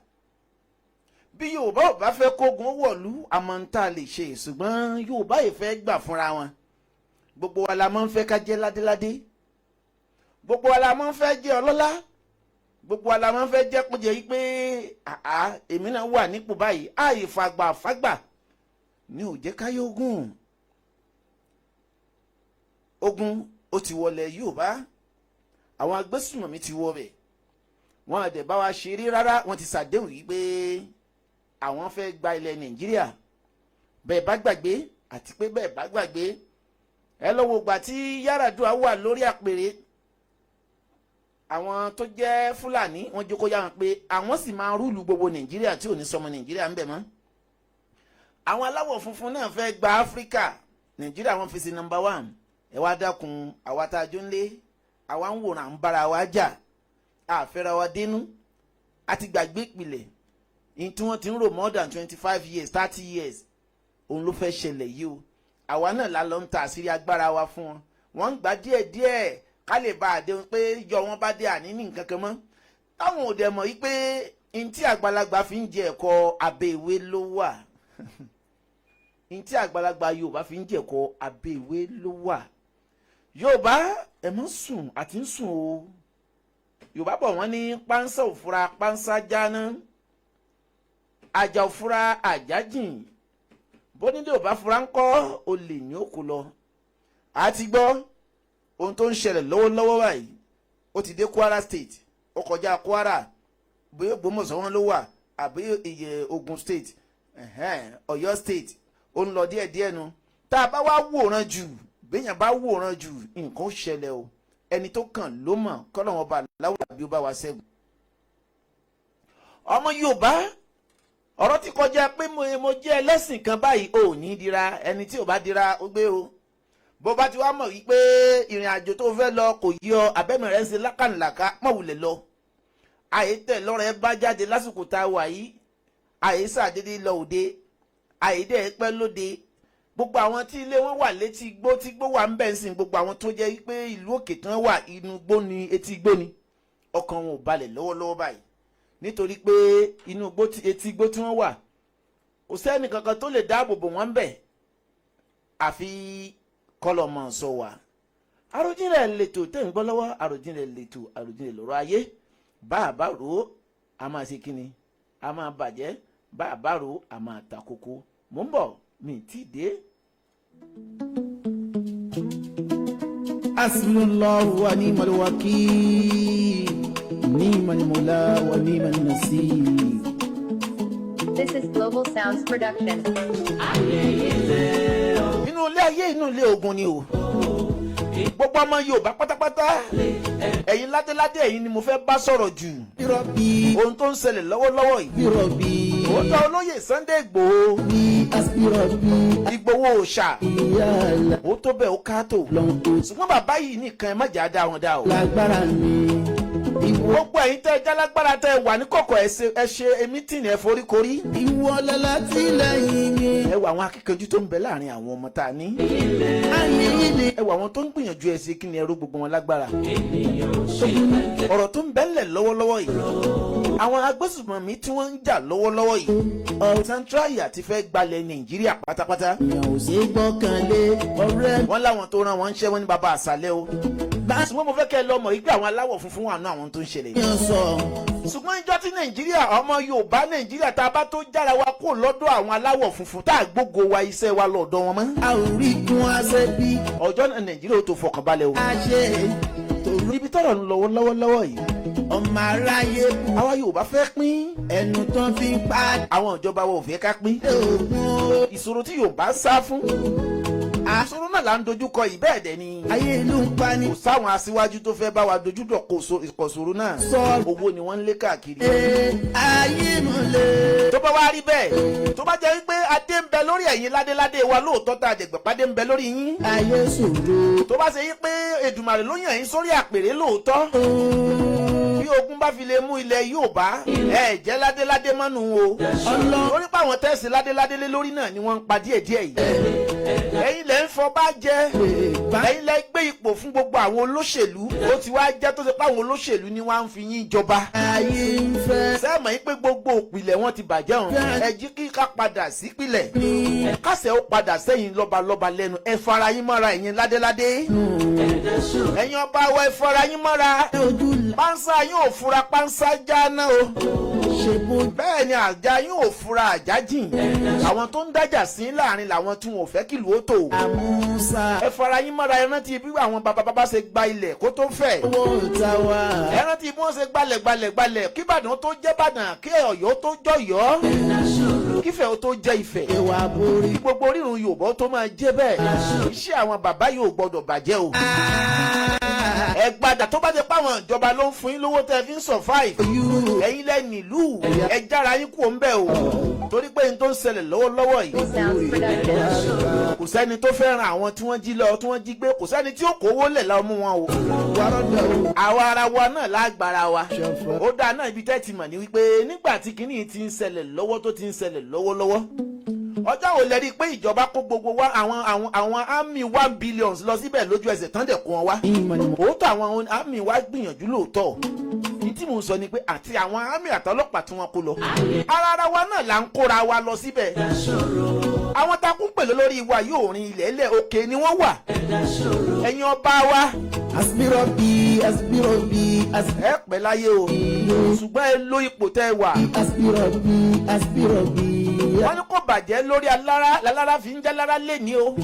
Speaker 2: Bí Yorùbá ò bá fẹ́ kógun wọ̀lú, àmọ́ tá a lè ṣe. Ṣùgbọ́n Yorùbá yìí fẹ́ gbà fúnra wọn. Gbogbo wa la máa ń fẹ́ ká jẹ́ ládéládé, gbogbo wa la máa ń fẹ́ jẹ́ ọlọ́lá, gbogbo wa la máa ń fẹ́ jẹ́ kó jẹ́ yí pé àá èmi náà wà nípò báyìí. Àì fàgbà fàgbà ní ò jẹ́ káyé ogun. Ogun ó ti wọlé Yorùbá, àwọn agbésùnmọ̀mí ti wọ bẹ̀, wọn àdẹ̀ bá wa ṣeré rárá. Wọ́n ti ṣàdéhùn yìí pé àwọn fẹ́ gba ilẹ̀ Nàìjíríà. Bẹ́ẹ̀ bá gbàgbé, àti pé bẹ́ẹ̀ bá gbàgbé, ẹ lọ́wọ́ gbà tí Yar'Adua wà lórí àpèrè, àwọn tó jẹ́ Fúlàní wọ́n jókòó yá wọn pé àwọn sì máa rule gbogbo Nàìjíríà tí ò ní sọmọ Nàìjíríà ń bẹ̀ mọ́. Àwọn aláwọ̀ funfun náà fẹ́ gba Áfíríkà, Nàìjíríà wọ́n fi sí number one. Ẹ wá dákun, àwa tá a jó ń lé, àwa ń wòran, à ń bára wa jà, àfẹ́ra wa dénú, a ti gbàgbé ìpìlẹ̀ ní tí wọ́n ti ń rò more than 25 years, 30 years. Òun ló fẹ́ ṣẹlẹ̀ yìí o. Àwa náà la lọ ń ta àṣírí agbára wa fún wọn. Wọ́n ń gbà díẹ̀díẹ̀ ká lè bá àdéhùn pé yọ wọn bá dé, àní ní nǹkan kan mọ́. Táwọn ò dẹ̀ mọ̀ yí pé ntí àgbàlagbà fi ń jẹ ẹ̀kọ́ abẹ́ ìwé ló wà, ntí àgbàlagbà Yorùbá fi ń jẹ ẹ̀kọ́ abẹ́ ìwé ló wà. Yorùbá, ẹ̀ mọ́ sùn àti ń sùn o. Yorùbá bọ̀, wọ́n ní pánsá òfura pánsá jáná, àjà òfura àjà jìn, bónílé ò bá fura ńkọ́, olè ní òkú lọ. Àti gbọ́ ohun tó ń ṣẹlẹ̀ lọ́wọ́lọ́wọ́ báyìí. Ó ti dé Kwara State, ó kọjá Kwara, bóyá Ògbómọ̀ṣọ́ wọn ló wà, àbí ìyẹ Ogun State, Ọ̀yọ́ State, ó ń lọ díẹ̀díẹ̀ nu. Tá a bá wá wòran jù, béèyàn bá wòran jù, nǹkan ó ṣẹlẹ̀ o. Ẹni tó kàn ló mọ̀. Kọ́lọ́wọ́n bá láwùjọ bí ó bá wa ṣẹ́gun. Ọmọ Yorùbá, ọ̀rọ̀ ti kọjá pé mo jẹ́ ẹlẹ́sìn kan báyìí. Ò ní dira ẹni tí ò bá dira ó gbé o. Bó bá ti wá mọ̀ wípé ìrìn àjò tó fẹ́ lọ kò yí ọ, abẹ́mẹ̀rẹ̀ ń ṣe lákàlàkà, mọ̀ wulẹ̀ lọ. Àyè tẹ̀ lọ́rẹ̀ bá jáde lásìkò tá a wà yìí, àyè sàdédé lọ òde, àyè dẹ̀ pẹ́ lóde. Gbogbo àwọn tí ilé wọn wà létí igbó, tí igbó wà ń bẹ̀ ń sìn, gbogbo àwọn tó jẹ́ pé ìlú òkè tán wà, inú igbó ni, etí igbó ni, ọkàn wọn ò balẹ̀ lọ́wọ́lọ́wọ́ báyìí, nítorí pé inú igbó, etí igbó tí wọ́n wà, kò sẹ́ni kankan tó lè dáàbò bò wọ́n ń bẹ̀, àfi kọlọmọ sọ wà. Àròjinlẹ̀ lètò tẹ̀ ń gbọ́ lọ́wọ́. Àròjinlẹ̀ lètò, àròjinlẹ̀ lọ́rọ̀ ayé. Bá a bá rò ó, a máa ṣe kíni? A máa bàjẹ́. Bá a bá rò ó, a máa ta kókó. Mò ń bọ̀, mi tí ì dé.
Speaker 6: حسبنا الله ونعم الوكيل، نعم المولى ونعم النصير.
Speaker 7: This is Global Sounds Production.
Speaker 2: Inú ilé ayé, inú ilé ogun ni o. Gbogbo ọmọ Yorùbá pátápátá, ẹ̀yin ládéládé, ẹ̀yin ni mo fẹ́ bá sọ̀rọ̀ jù.
Speaker 6: ربي
Speaker 2: Ohun tó ń ṣẹlẹ̀ lọ́wọ́lọ́wọ́ yìí,
Speaker 6: ربي
Speaker 2: òótọ́, olóyè Sunday Ìgbòho,
Speaker 6: حسبي ربي
Speaker 2: Ìgbòho òòṣà,
Speaker 6: يا الله.
Speaker 2: ó tó bẹ́ẹ̀, ó káàtó,
Speaker 6: Lọ́n
Speaker 2: ṣùgbọ́n bàbá yìí nìkan, ẹ má jà á dá wọn dá o.
Speaker 6: lágbára mi ìwọ.
Speaker 2: Gbogbo ẹ̀yin tẹ́ ẹ jálágbára, tẹ́ ẹ wà ní kọ̀kọ̀, ẹ ṣe meeting, ẹ foríkorí.
Speaker 6: Ìwọ lálátìlẹ́yìn mi.
Speaker 2: Ẹ wo àwọn akíkanjú tó ń bẹ láàrin àwọn ọmọ tá a ní.
Speaker 6: Ayé ilé.
Speaker 2: Ẹ wo àwọn tó ń gbìyànjú, ẹ ṣe kí ni? Ẹrú gbogbo wọn lágbára. Ọ̀rọ̀ tó ń bẹ ńlẹ̀ lọ́wọ́lọ́wọ́ yìí, àwọn agbésùmọ̀mí tí wọ́n ń jà lọ́wọ́lọ́wọ́ yìí, Central ti fẹ́ gbalẹ̀ Nàìjíríà pátápátá.
Speaker 6: Èèyàn ò ṣe é gbọ́kànlé, ọ̀rẹ́.
Speaker 2: Wọ́n láwọn tó rán wọn ń ṣẹ́, wọn ní baba àṣàlẹ̀ o. Ṣùgbọ́n mo fẹ́ kẹ́ ẹ lọ mọ̀ wípé àwọn aláwọ̀ funfun wà nù àwọn tó ń ṣẹlẹ̀ yìí.
Speaker 6: Yàn sọ.
Speaker 2: Ṣùgbọ́n ìjọ tí Nàìjíríà, ọmọ Yorùbá, Nàìjíríà tá a bá tó jára wa kó lọ́dọ̀ àwọn aláwọ̀ funfun, tá a gbógo wa, iṣẹ́ wa lọ́dọ̀ wọn mọ́,
Speaker 6: A ò rí kún aṣẹ bí.
Speaker 2: Ọjọ́ náà Nàìjíríà ó tó fọkànbalẹ̀ o.
Speaker 6: A ṣe torí.
Speaker 2: Ibi tọ́rọ̀ ń lọ lọ́wọ́lọ́wọ́ yìí,
Speaker 6: Ọmọ aráyé kú.
Speaker 2: àwa Yorùbá fẹ́ pín.
Speaker 6: Ẹnu tán fi ń pa.
Speaker 2: Àwọn ìjọba wa ò fẹ́ ká pín.
Speaker 6: Oògùn o.
Speaker 2: Ìṣòro tí Yorùbá ń sá fún, ìṣòro náà là ń dojúkọ yìí. Bẹ́ẹ̀ dẹ̀ ni
Speaker 6: Ayé ìlú ń pa ni.
Speaker 2: kò sáwọn aṣíwájú tó fẹ́ bá wa dojú dọ̀ kò ṣòro náà.
Speaker 6: Sọ.
Speaker 2: Owó ni wọ́n ń lé káàkiri.
Speaker 6: Ee, ayé mọ̀lẹ́.
Speaker 2: Tó bá wá rí bẹ́ẹ̀, tó bá jẹ́ wípé adé ń bẹ lórí ẹ̀yin ládéládé wa lóòótọ́, tá a jẹ̀gbẹ́ pàdé ń bẹ lórí yín,
Speaker 6: Ayé ṣòro.
Speaker 2: tó bá ṣe yí pé Èdùmàrè ló yàn yín sórí àpèrè lóòótọ́, bí ogun bá fi lè mú ilẹ̀ Yorùbá, ẹ jẹ́ ládéládé mọ́nu o.
Speaker 6: Ọlọ́run.
Speaker 2: Torí pé àwọn tẹ̀sí ládéládé lé lórí náà ni wọ́n ń pa díẹ̀díẹ̀ yìí. Ẹ̀yin lẹ́ ń fọba jẹ, ẹ̀yin lẹ́ gbé ipò fún gbogbo àwọn olóṣèlú. Ó ti wá jẹ́ tó ṣe pé àwọn olóṣèlú ni wọ́n á ń fi yín jọba.
Speaker 6: Ayé ń fẹ́.
Speaker 2: Sẹ́ẹ̀mọ̀ yín pé gbogbo òpìlẹ̀ wọn ti bàjẹ́ hàn? Ẹ jí kí ká padà sípìlẹ̀, kásẹ̀ ó padà sẹ́yìn lọ́balọ́ba lẹ́nu. Ẹ fara yín mọ́ra, ẹ̀yin ládéládé, ẹ̀yin ọba wa, ẹ fara yín mọ́ra.
Speaker 6: Ojú la.
Speaker 2: Pánsá yín ò fura, pánsá jáná o.
Speaker 6: Ṣe bó.
Speaker 2: Bẹ́ẹ̀ ni àjà yín ò fura, àjà jìn. Àwọn tó ń dájà sí láàrin làwọn tí wọn ò fẹ́ kìlú ó tò.
Speaker 6: Àmúṣà.
Speaker 2: Ẹ fara yín mọ́ra. Ẹ rántí bí àwọn bàbá bàbá ṣe gba ilẹ̀ kó tó fẹ̀.
Speaker 6: Owó ta wá.
Speaker 2: Ẹ rántí bí wọ́n ṣe gbalẹ̀ gbalẹ̀ gbalẹ̀ kí Ìbàdàn tó jẹ́ Ìbàdàn, kí Ọ̀yọ́ tó jọ̀yọ́, kífẹ̀ ó tó jẹ́ Ifẹ̀,
Speaker 6: Ìwà borí.
Speaker 2: kí gbogbo orírun Yorùbá ó tó máa jẹ́ bẹ́ẹ̀. Iṣẹ́ àwọn bàbá yóò gbọ́dọ̀ bàjẹ́ o. Ẹ gbàdà, tó bá jẹ́ pé àwọn ìjọba ló ń fún yín lówó tẹ́ fi ń survive, ẹ̀yin lẹ́ nílùú, ẹ jára yín kúrò ń bẹ̀ o, torí pé n tó ń ṣẹlẹ̀ lọ́wọ́lọ́wọ́ yìí,
Speaker 7: Sounds Production.
Speaker 2: kò sẹ́ni tó fẹ́ràn àwọn tí wọ́n jí lọ, tí wọ́n jí gbé. Kò sẹ́ni tí ó kówó lẹ̀ lọ mú wọn o.
Speaker 6: Wàrọ̀dọ̀ o.
Speaker 2: Àwa ara wa náà lágbára wa. Ó dáa náà, ibi tẹ́ ti mọ̀ ní wípé nígbà tí kinní ti ń ṣẹlẹ̀ lọ́wọ́, tó ti ń ṣẹlẹ̀ lọ́wọ́lọ́wọ́, ọjọ́ wo lẹ rí i pé ìjọba kó gbogbo wa àwọn army 1 billions lọ síbẹ̀ lójú ẹsẹ̀ tán dẹ̀ kó wọn wá? Òótọ́, àwọn army wa gbìyànjú lóòótọ́. Ní tí mò ń sọ ni pé àti àwọn army àtọlọ́pàá tí wọ́n kó lọ, ara wa náà là ń kóra wa lọ síbẹ̀. Àwọn takún pèlú lórí wa yóò rin ilẹ̀ ilẹ̀ òkè ni wọ́n wà. Ẹ̀yin ọba wa,
Speaker 6: Aspirobi, aspirobi,
Speaker 2: ẹ pẹ́ láyé o, ṣùgbọ́n ẹ lo ipò tẹ́ ẹ wà.
Speaker 6: Aspirobi, aspirobi.
Speaker 2: Wọ́n ní kò bàjẹ́ lórí alára lálára fi ń jẹ́ lára lẹ́ni o.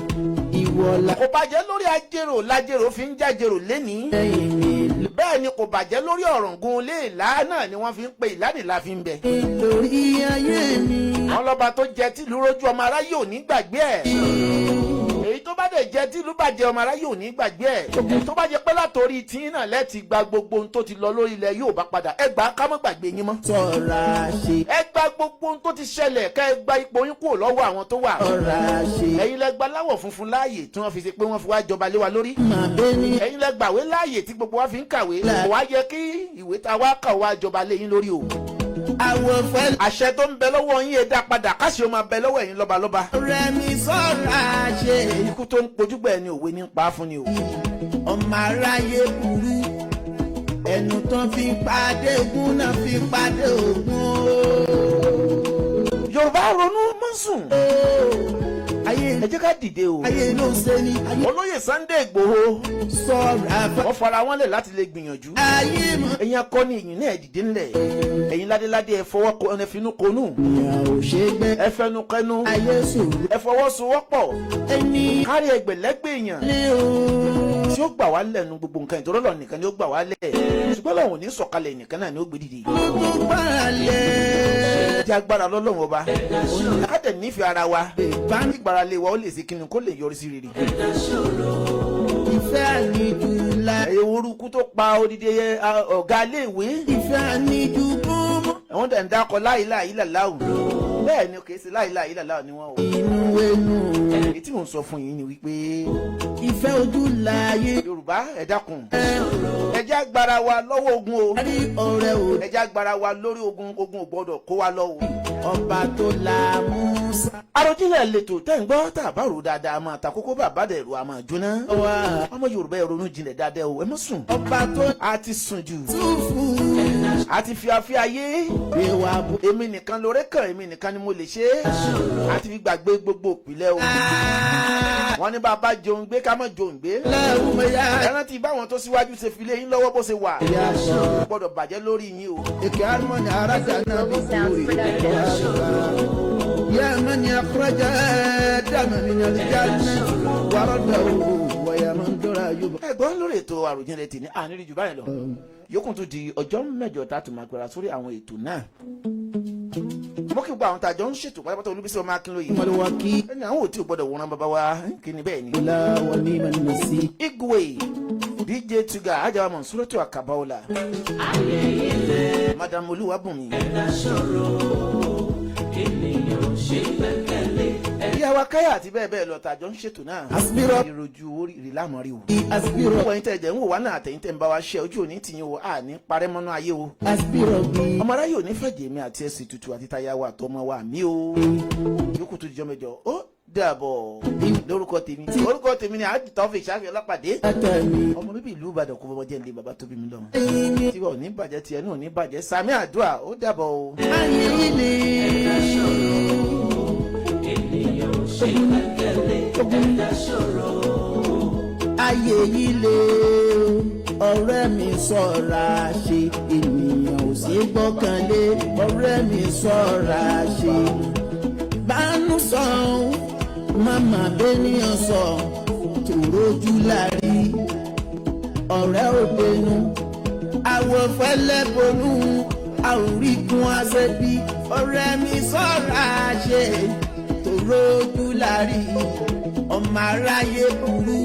Speaker 6: Ìwọ la
Speaker 2: Kò bàjẹ́ lórí ajérò lájérò fi ń jájérò lẹ́ni.
Speaker 6: lẹ́yìn mi.
Speaker 2: Bẹ́ẹ̀ ni kò bàjẹ́ lórí ọ̀ràngún léèlá náà ni wọ́n fi ń pe ìlànìlá fi ń bẹ.
Speaker 6: Nítorí ayé mi.
Speaker 2: Àwọn lọ́ba tó jẹ tìlú rójú, ọmọ aráyé ò ní gbàgbé ẹ̀. Èyí tó bá dẹ̀ jẹ tìlú bàjẹ́, ọmọ aráyé ò ní gbàgbé ẹ̀. Tó bá jẹ pé látòrí tí náà lẹ́ẹ̀tì gba gbogbo ohun tó ti lọ lórí ilẹ̀ yóò bá padà, ẹ gbà á, ká mọ́ gbàgbé yín mọ́.
Speaker 6: Tọ́ra ṣe.
Speaker 2: Ẹ gba gbogbo ohun tó ti ṣẹlẹ̀, kẹ́ ẹ gba ipò yín kúrò lọ́wọ́ àwọn tó wà.
Speaker 6: Tọ́ra ṣe.
Speaker 2: Ẹ̀yin lẹ gba láwọ̀ funfun láàyè tí wọ́n fi ṣe pé wọ́n fi wá jọba lé wa lórí.
Speaker 6: Màá bẹ́ ní.
Speaker 2: Ẹ̀yin lẹ gbàwé láàyè tí gbogbo wa fi ń kàwé. Kò wá yẹ kí ìwé tá a wá kà wá jọba lé yín lórí o.
Speaker 6: Àwọn fẹ́
Speaker 2: Àṣẹ tó ń bẹ lọ́wọ́ yín, ẹ dá padà, káṣí ó máa bẹ lọ́wọ́ ẹ̀yin lọ́balọ́ba.
Speaker 6: Ọ̀rẹ́ mi, sọ́ra ṣe.
Speaker 2: Ikú tó ń pojúgbà ẹni, òwe ní pa á fún ni o.
Speaker 6: Ọmọ aráyé burú, ẹnu tán fi pàdé ogun náà fi pàdé ogun o.
Speaker 2: Yorùbá, ronú mọ́ sùn.
Speaker 6: Ayé
Speaker 2: Ẹ jẹ́ ká dìde o.
Speaker 6: Ayé ló ń ṣe ni ayé.
Speaker 2: Olóyè Sunday Ìgbòho,
Speaker 6: Sọ́ra fún
Speaker 2: wọ́n fara wọn lẹ̀ láti lè gbìyànjú.
Speaker 6: Ayé mọ́.
Speaker 2: Ẹ̀yin akọni ìyìn náà, dìde ńlẹ̀. Ẹ̀yin ládéládé, ẹ fọwọ́ kọ ẹ, finú konú.
Speaker 6: Ènìyàn ò ṣe gbẹ́.
Speaker 2: Ẹ fẹnu kẹnu.
Speaker 6: Ayé sòrò.
Speaker 2: Ẹ fọwọ́sowọ́pọ̀.
Speaker 6: Ẹni
Speaker 2: kárí ẹgbẹ̀lẹ́gbẹ̀ èèyàn
Speaker 6: lé o.
Speaker 2: tí ó gbà wá lẹ́nu gbogbo nǹkan ìtọ́rọ́ lọ nìkan ni ó gbà wá lẹ̀, ṣùgbọ́n lọ́wọ́n ò ní sọ̀kalẹ̀, nìkan náà ni ó gbé dìde.
Speaker 6: Gbogbo gbàlẹ̀.
Speaker 2: Ẹ jẹ́ agbára lọ́lọ́run ọba, ká tẹ̀ nífẹ̀ẹ́ ara wa, ìgbára lé wa, ó lè ṣe kíni kó lè yọrí sí rere.
Speaker 6: Ìfẹ́ àníjù la.
Speaker 2: Ẹ̀yẹ orúkú tó pa odidi ọ̀gá iléèwé.
Speaker 6: Ìfẹ́ àníjù kún.
Speaker 2: Àwọn dẹ̀ ń dákọ̀ láìláì láwù, bẹ́ẹ̀ ni kì í ṣe láìláì láwù ni wọ́n o.
Speaker 6: Inú ẹnu.
Speaker 2: Èyí tí mò ń sọ fún yín ni wípé
Speaker 6: Ìfẹ́ ojú láàyè.
Speaker 2: Yorùbá, ẹ dákun, ẹ jẹ́ agbára wa lọ́wọ́ ogun o.
Speaker 6: Rí ọ̀rẹ́ o.
Speaker 2: Ẹ jẹ́ agbára wa lórí ogun. Ogun ò gbọ́dọ̀ kó wa lọ o.
Speaker 6: Ọba tó la Musa.
Speaker 2: Àròjinlẹ̀ lètò tẹ́ ń gbọ́. Tá a bá rò dáadáa, máa ta kókó, bàbá dẹ̀ rò, a máa jóná.
Speaker 6: Wá.
Speaker 2: Ọmọ Yorùbá, ẹ ronú jinlẹ̀ dáadáa o, ẹ má sùn.
Speaker 6: Ọba tó
Speaker 2: A ti sùn jù.
Speaker 6: túfù.
Speaker 2: A ti fi afẹ́ ayé.
Speaker 6: Ìwà bò.
Speaker 2: Èmi nìkan lóore kàn, èmi nìkan ni mo lè ṣe é. A ti fi gbàgbé gbogbo òpìlẹ̀ o. Wọ́n ní bàbá jẹun gbé, ká má jẹun gbé.
Speaker 6: Lẹ́hùn mọ́ yá.
Speaker 2: Ẹ rántí báwọn tó síwájú ṣe fi lé yín lọ́wọ́ bó ṣe wà. Kò gbọ́dọ̀ bàjẹ́ lórí yín o.
Speaker 6: Èkè harmony arájà náà bí
Speaker 7: Global Sounds
Speaker 6: kúrò.
Speaker 7: Production.
Speaker 6: يا من أخرج آدم من الجنة ورده ويا من درى يبقى.
Speaker 2: Ẹ̀gbọ́n, lórí ètò Àròjinlẹ̀ tì ní àníri jù báyìí lọ, yòókù tún di ọjọ́ 8 tá a tún máa gbéra sórí àwọn ètò náà. Mo kí gbogbo àwọn tàjọ ń ṣètò pátápátá. Olúbísí ọmọ Akínlóye
Speaker 6: الوكيل.
Speaker 2: ẹni àwọn ò tí ò gbọdọ̀ wòran bàbá wa kí ni bẹ́ẹ̀ ni.
Speaker 6: لا ونعم النصير.
Speaker 2: Igwe, DJ Tuga, Ajawa, Monsuratu Akabaola, Madam Olúwabùnmi. Ìyàwó Akáyà àti bẹ́ẹ̀ bẹ́ẹ̀ lọ tàjọ ń ṣètò náà.
Speaker 6: Aspiro.
Speaker 2: Ìrojú orí ìrìlámọ̀rí o.
Speaker 6: Aspiro.
Speaker 2: Gbogbo ẹ̀yin tẹ́ ẹ̀jẹ̀ ń wò wá náà, àtẹ̀yin tẹ́ ń bá wa ṣe, ojú òní tìyín o, àní parẹ́ mọ́nú ayé o.
Speaker 6: Aspiro bí.
Speaker 2: Ọmọ aráyé ò ní fẹ̀jẹ̀ mi àti ẹ̀sìn tutù àti táyà wa àtọmọ wa mi o. Yòókù tó dijọ́ mẹ́jọ, ó dàbọ̀. Lórúkọ tèmi, orúkọ tèmi ni àjù Taofeek Ṣáfì Ọlápàdé,
Speaker 6: Látàmì.
Speaker 2: ọmọ bíbí ìlú Ìbàdàn, kó bọ́mọ jẹ́ ilé bàbá tó bí mi lọ́mọ. Tiwa ò ní bàjẹ́, tiẹ̀ náà ò ní bàjẹ́. Sami àdúrà, ó dàbọ̀ o.
Speaker 6: Ayé ilé.
Speaker 1: Ènìyàn ò ṣe gbẹ́kẹ̀lé, ẹ̀dá ṣòro.
Speaker 6: Ayé ilé, ọ̀rẹ́ mi, ṣọ́ra ṣe. Ènìyàn ò sí gbọ́kànlé, ọ̀rẹ́ mi, ṣọ́ra ṣe. Bánú sọ, màmá bẹ́níyàn sọ, tòrójú lárí ọ̀rẹ́ òdenu, àwọ̀ fẹ́lẹ́ bonú, àwòríkun aṣẹ́bí. Ọ̀rẹ́ mi, ṣọ́ra ṣe, tòrójú lárí ọmọ aráyé burú.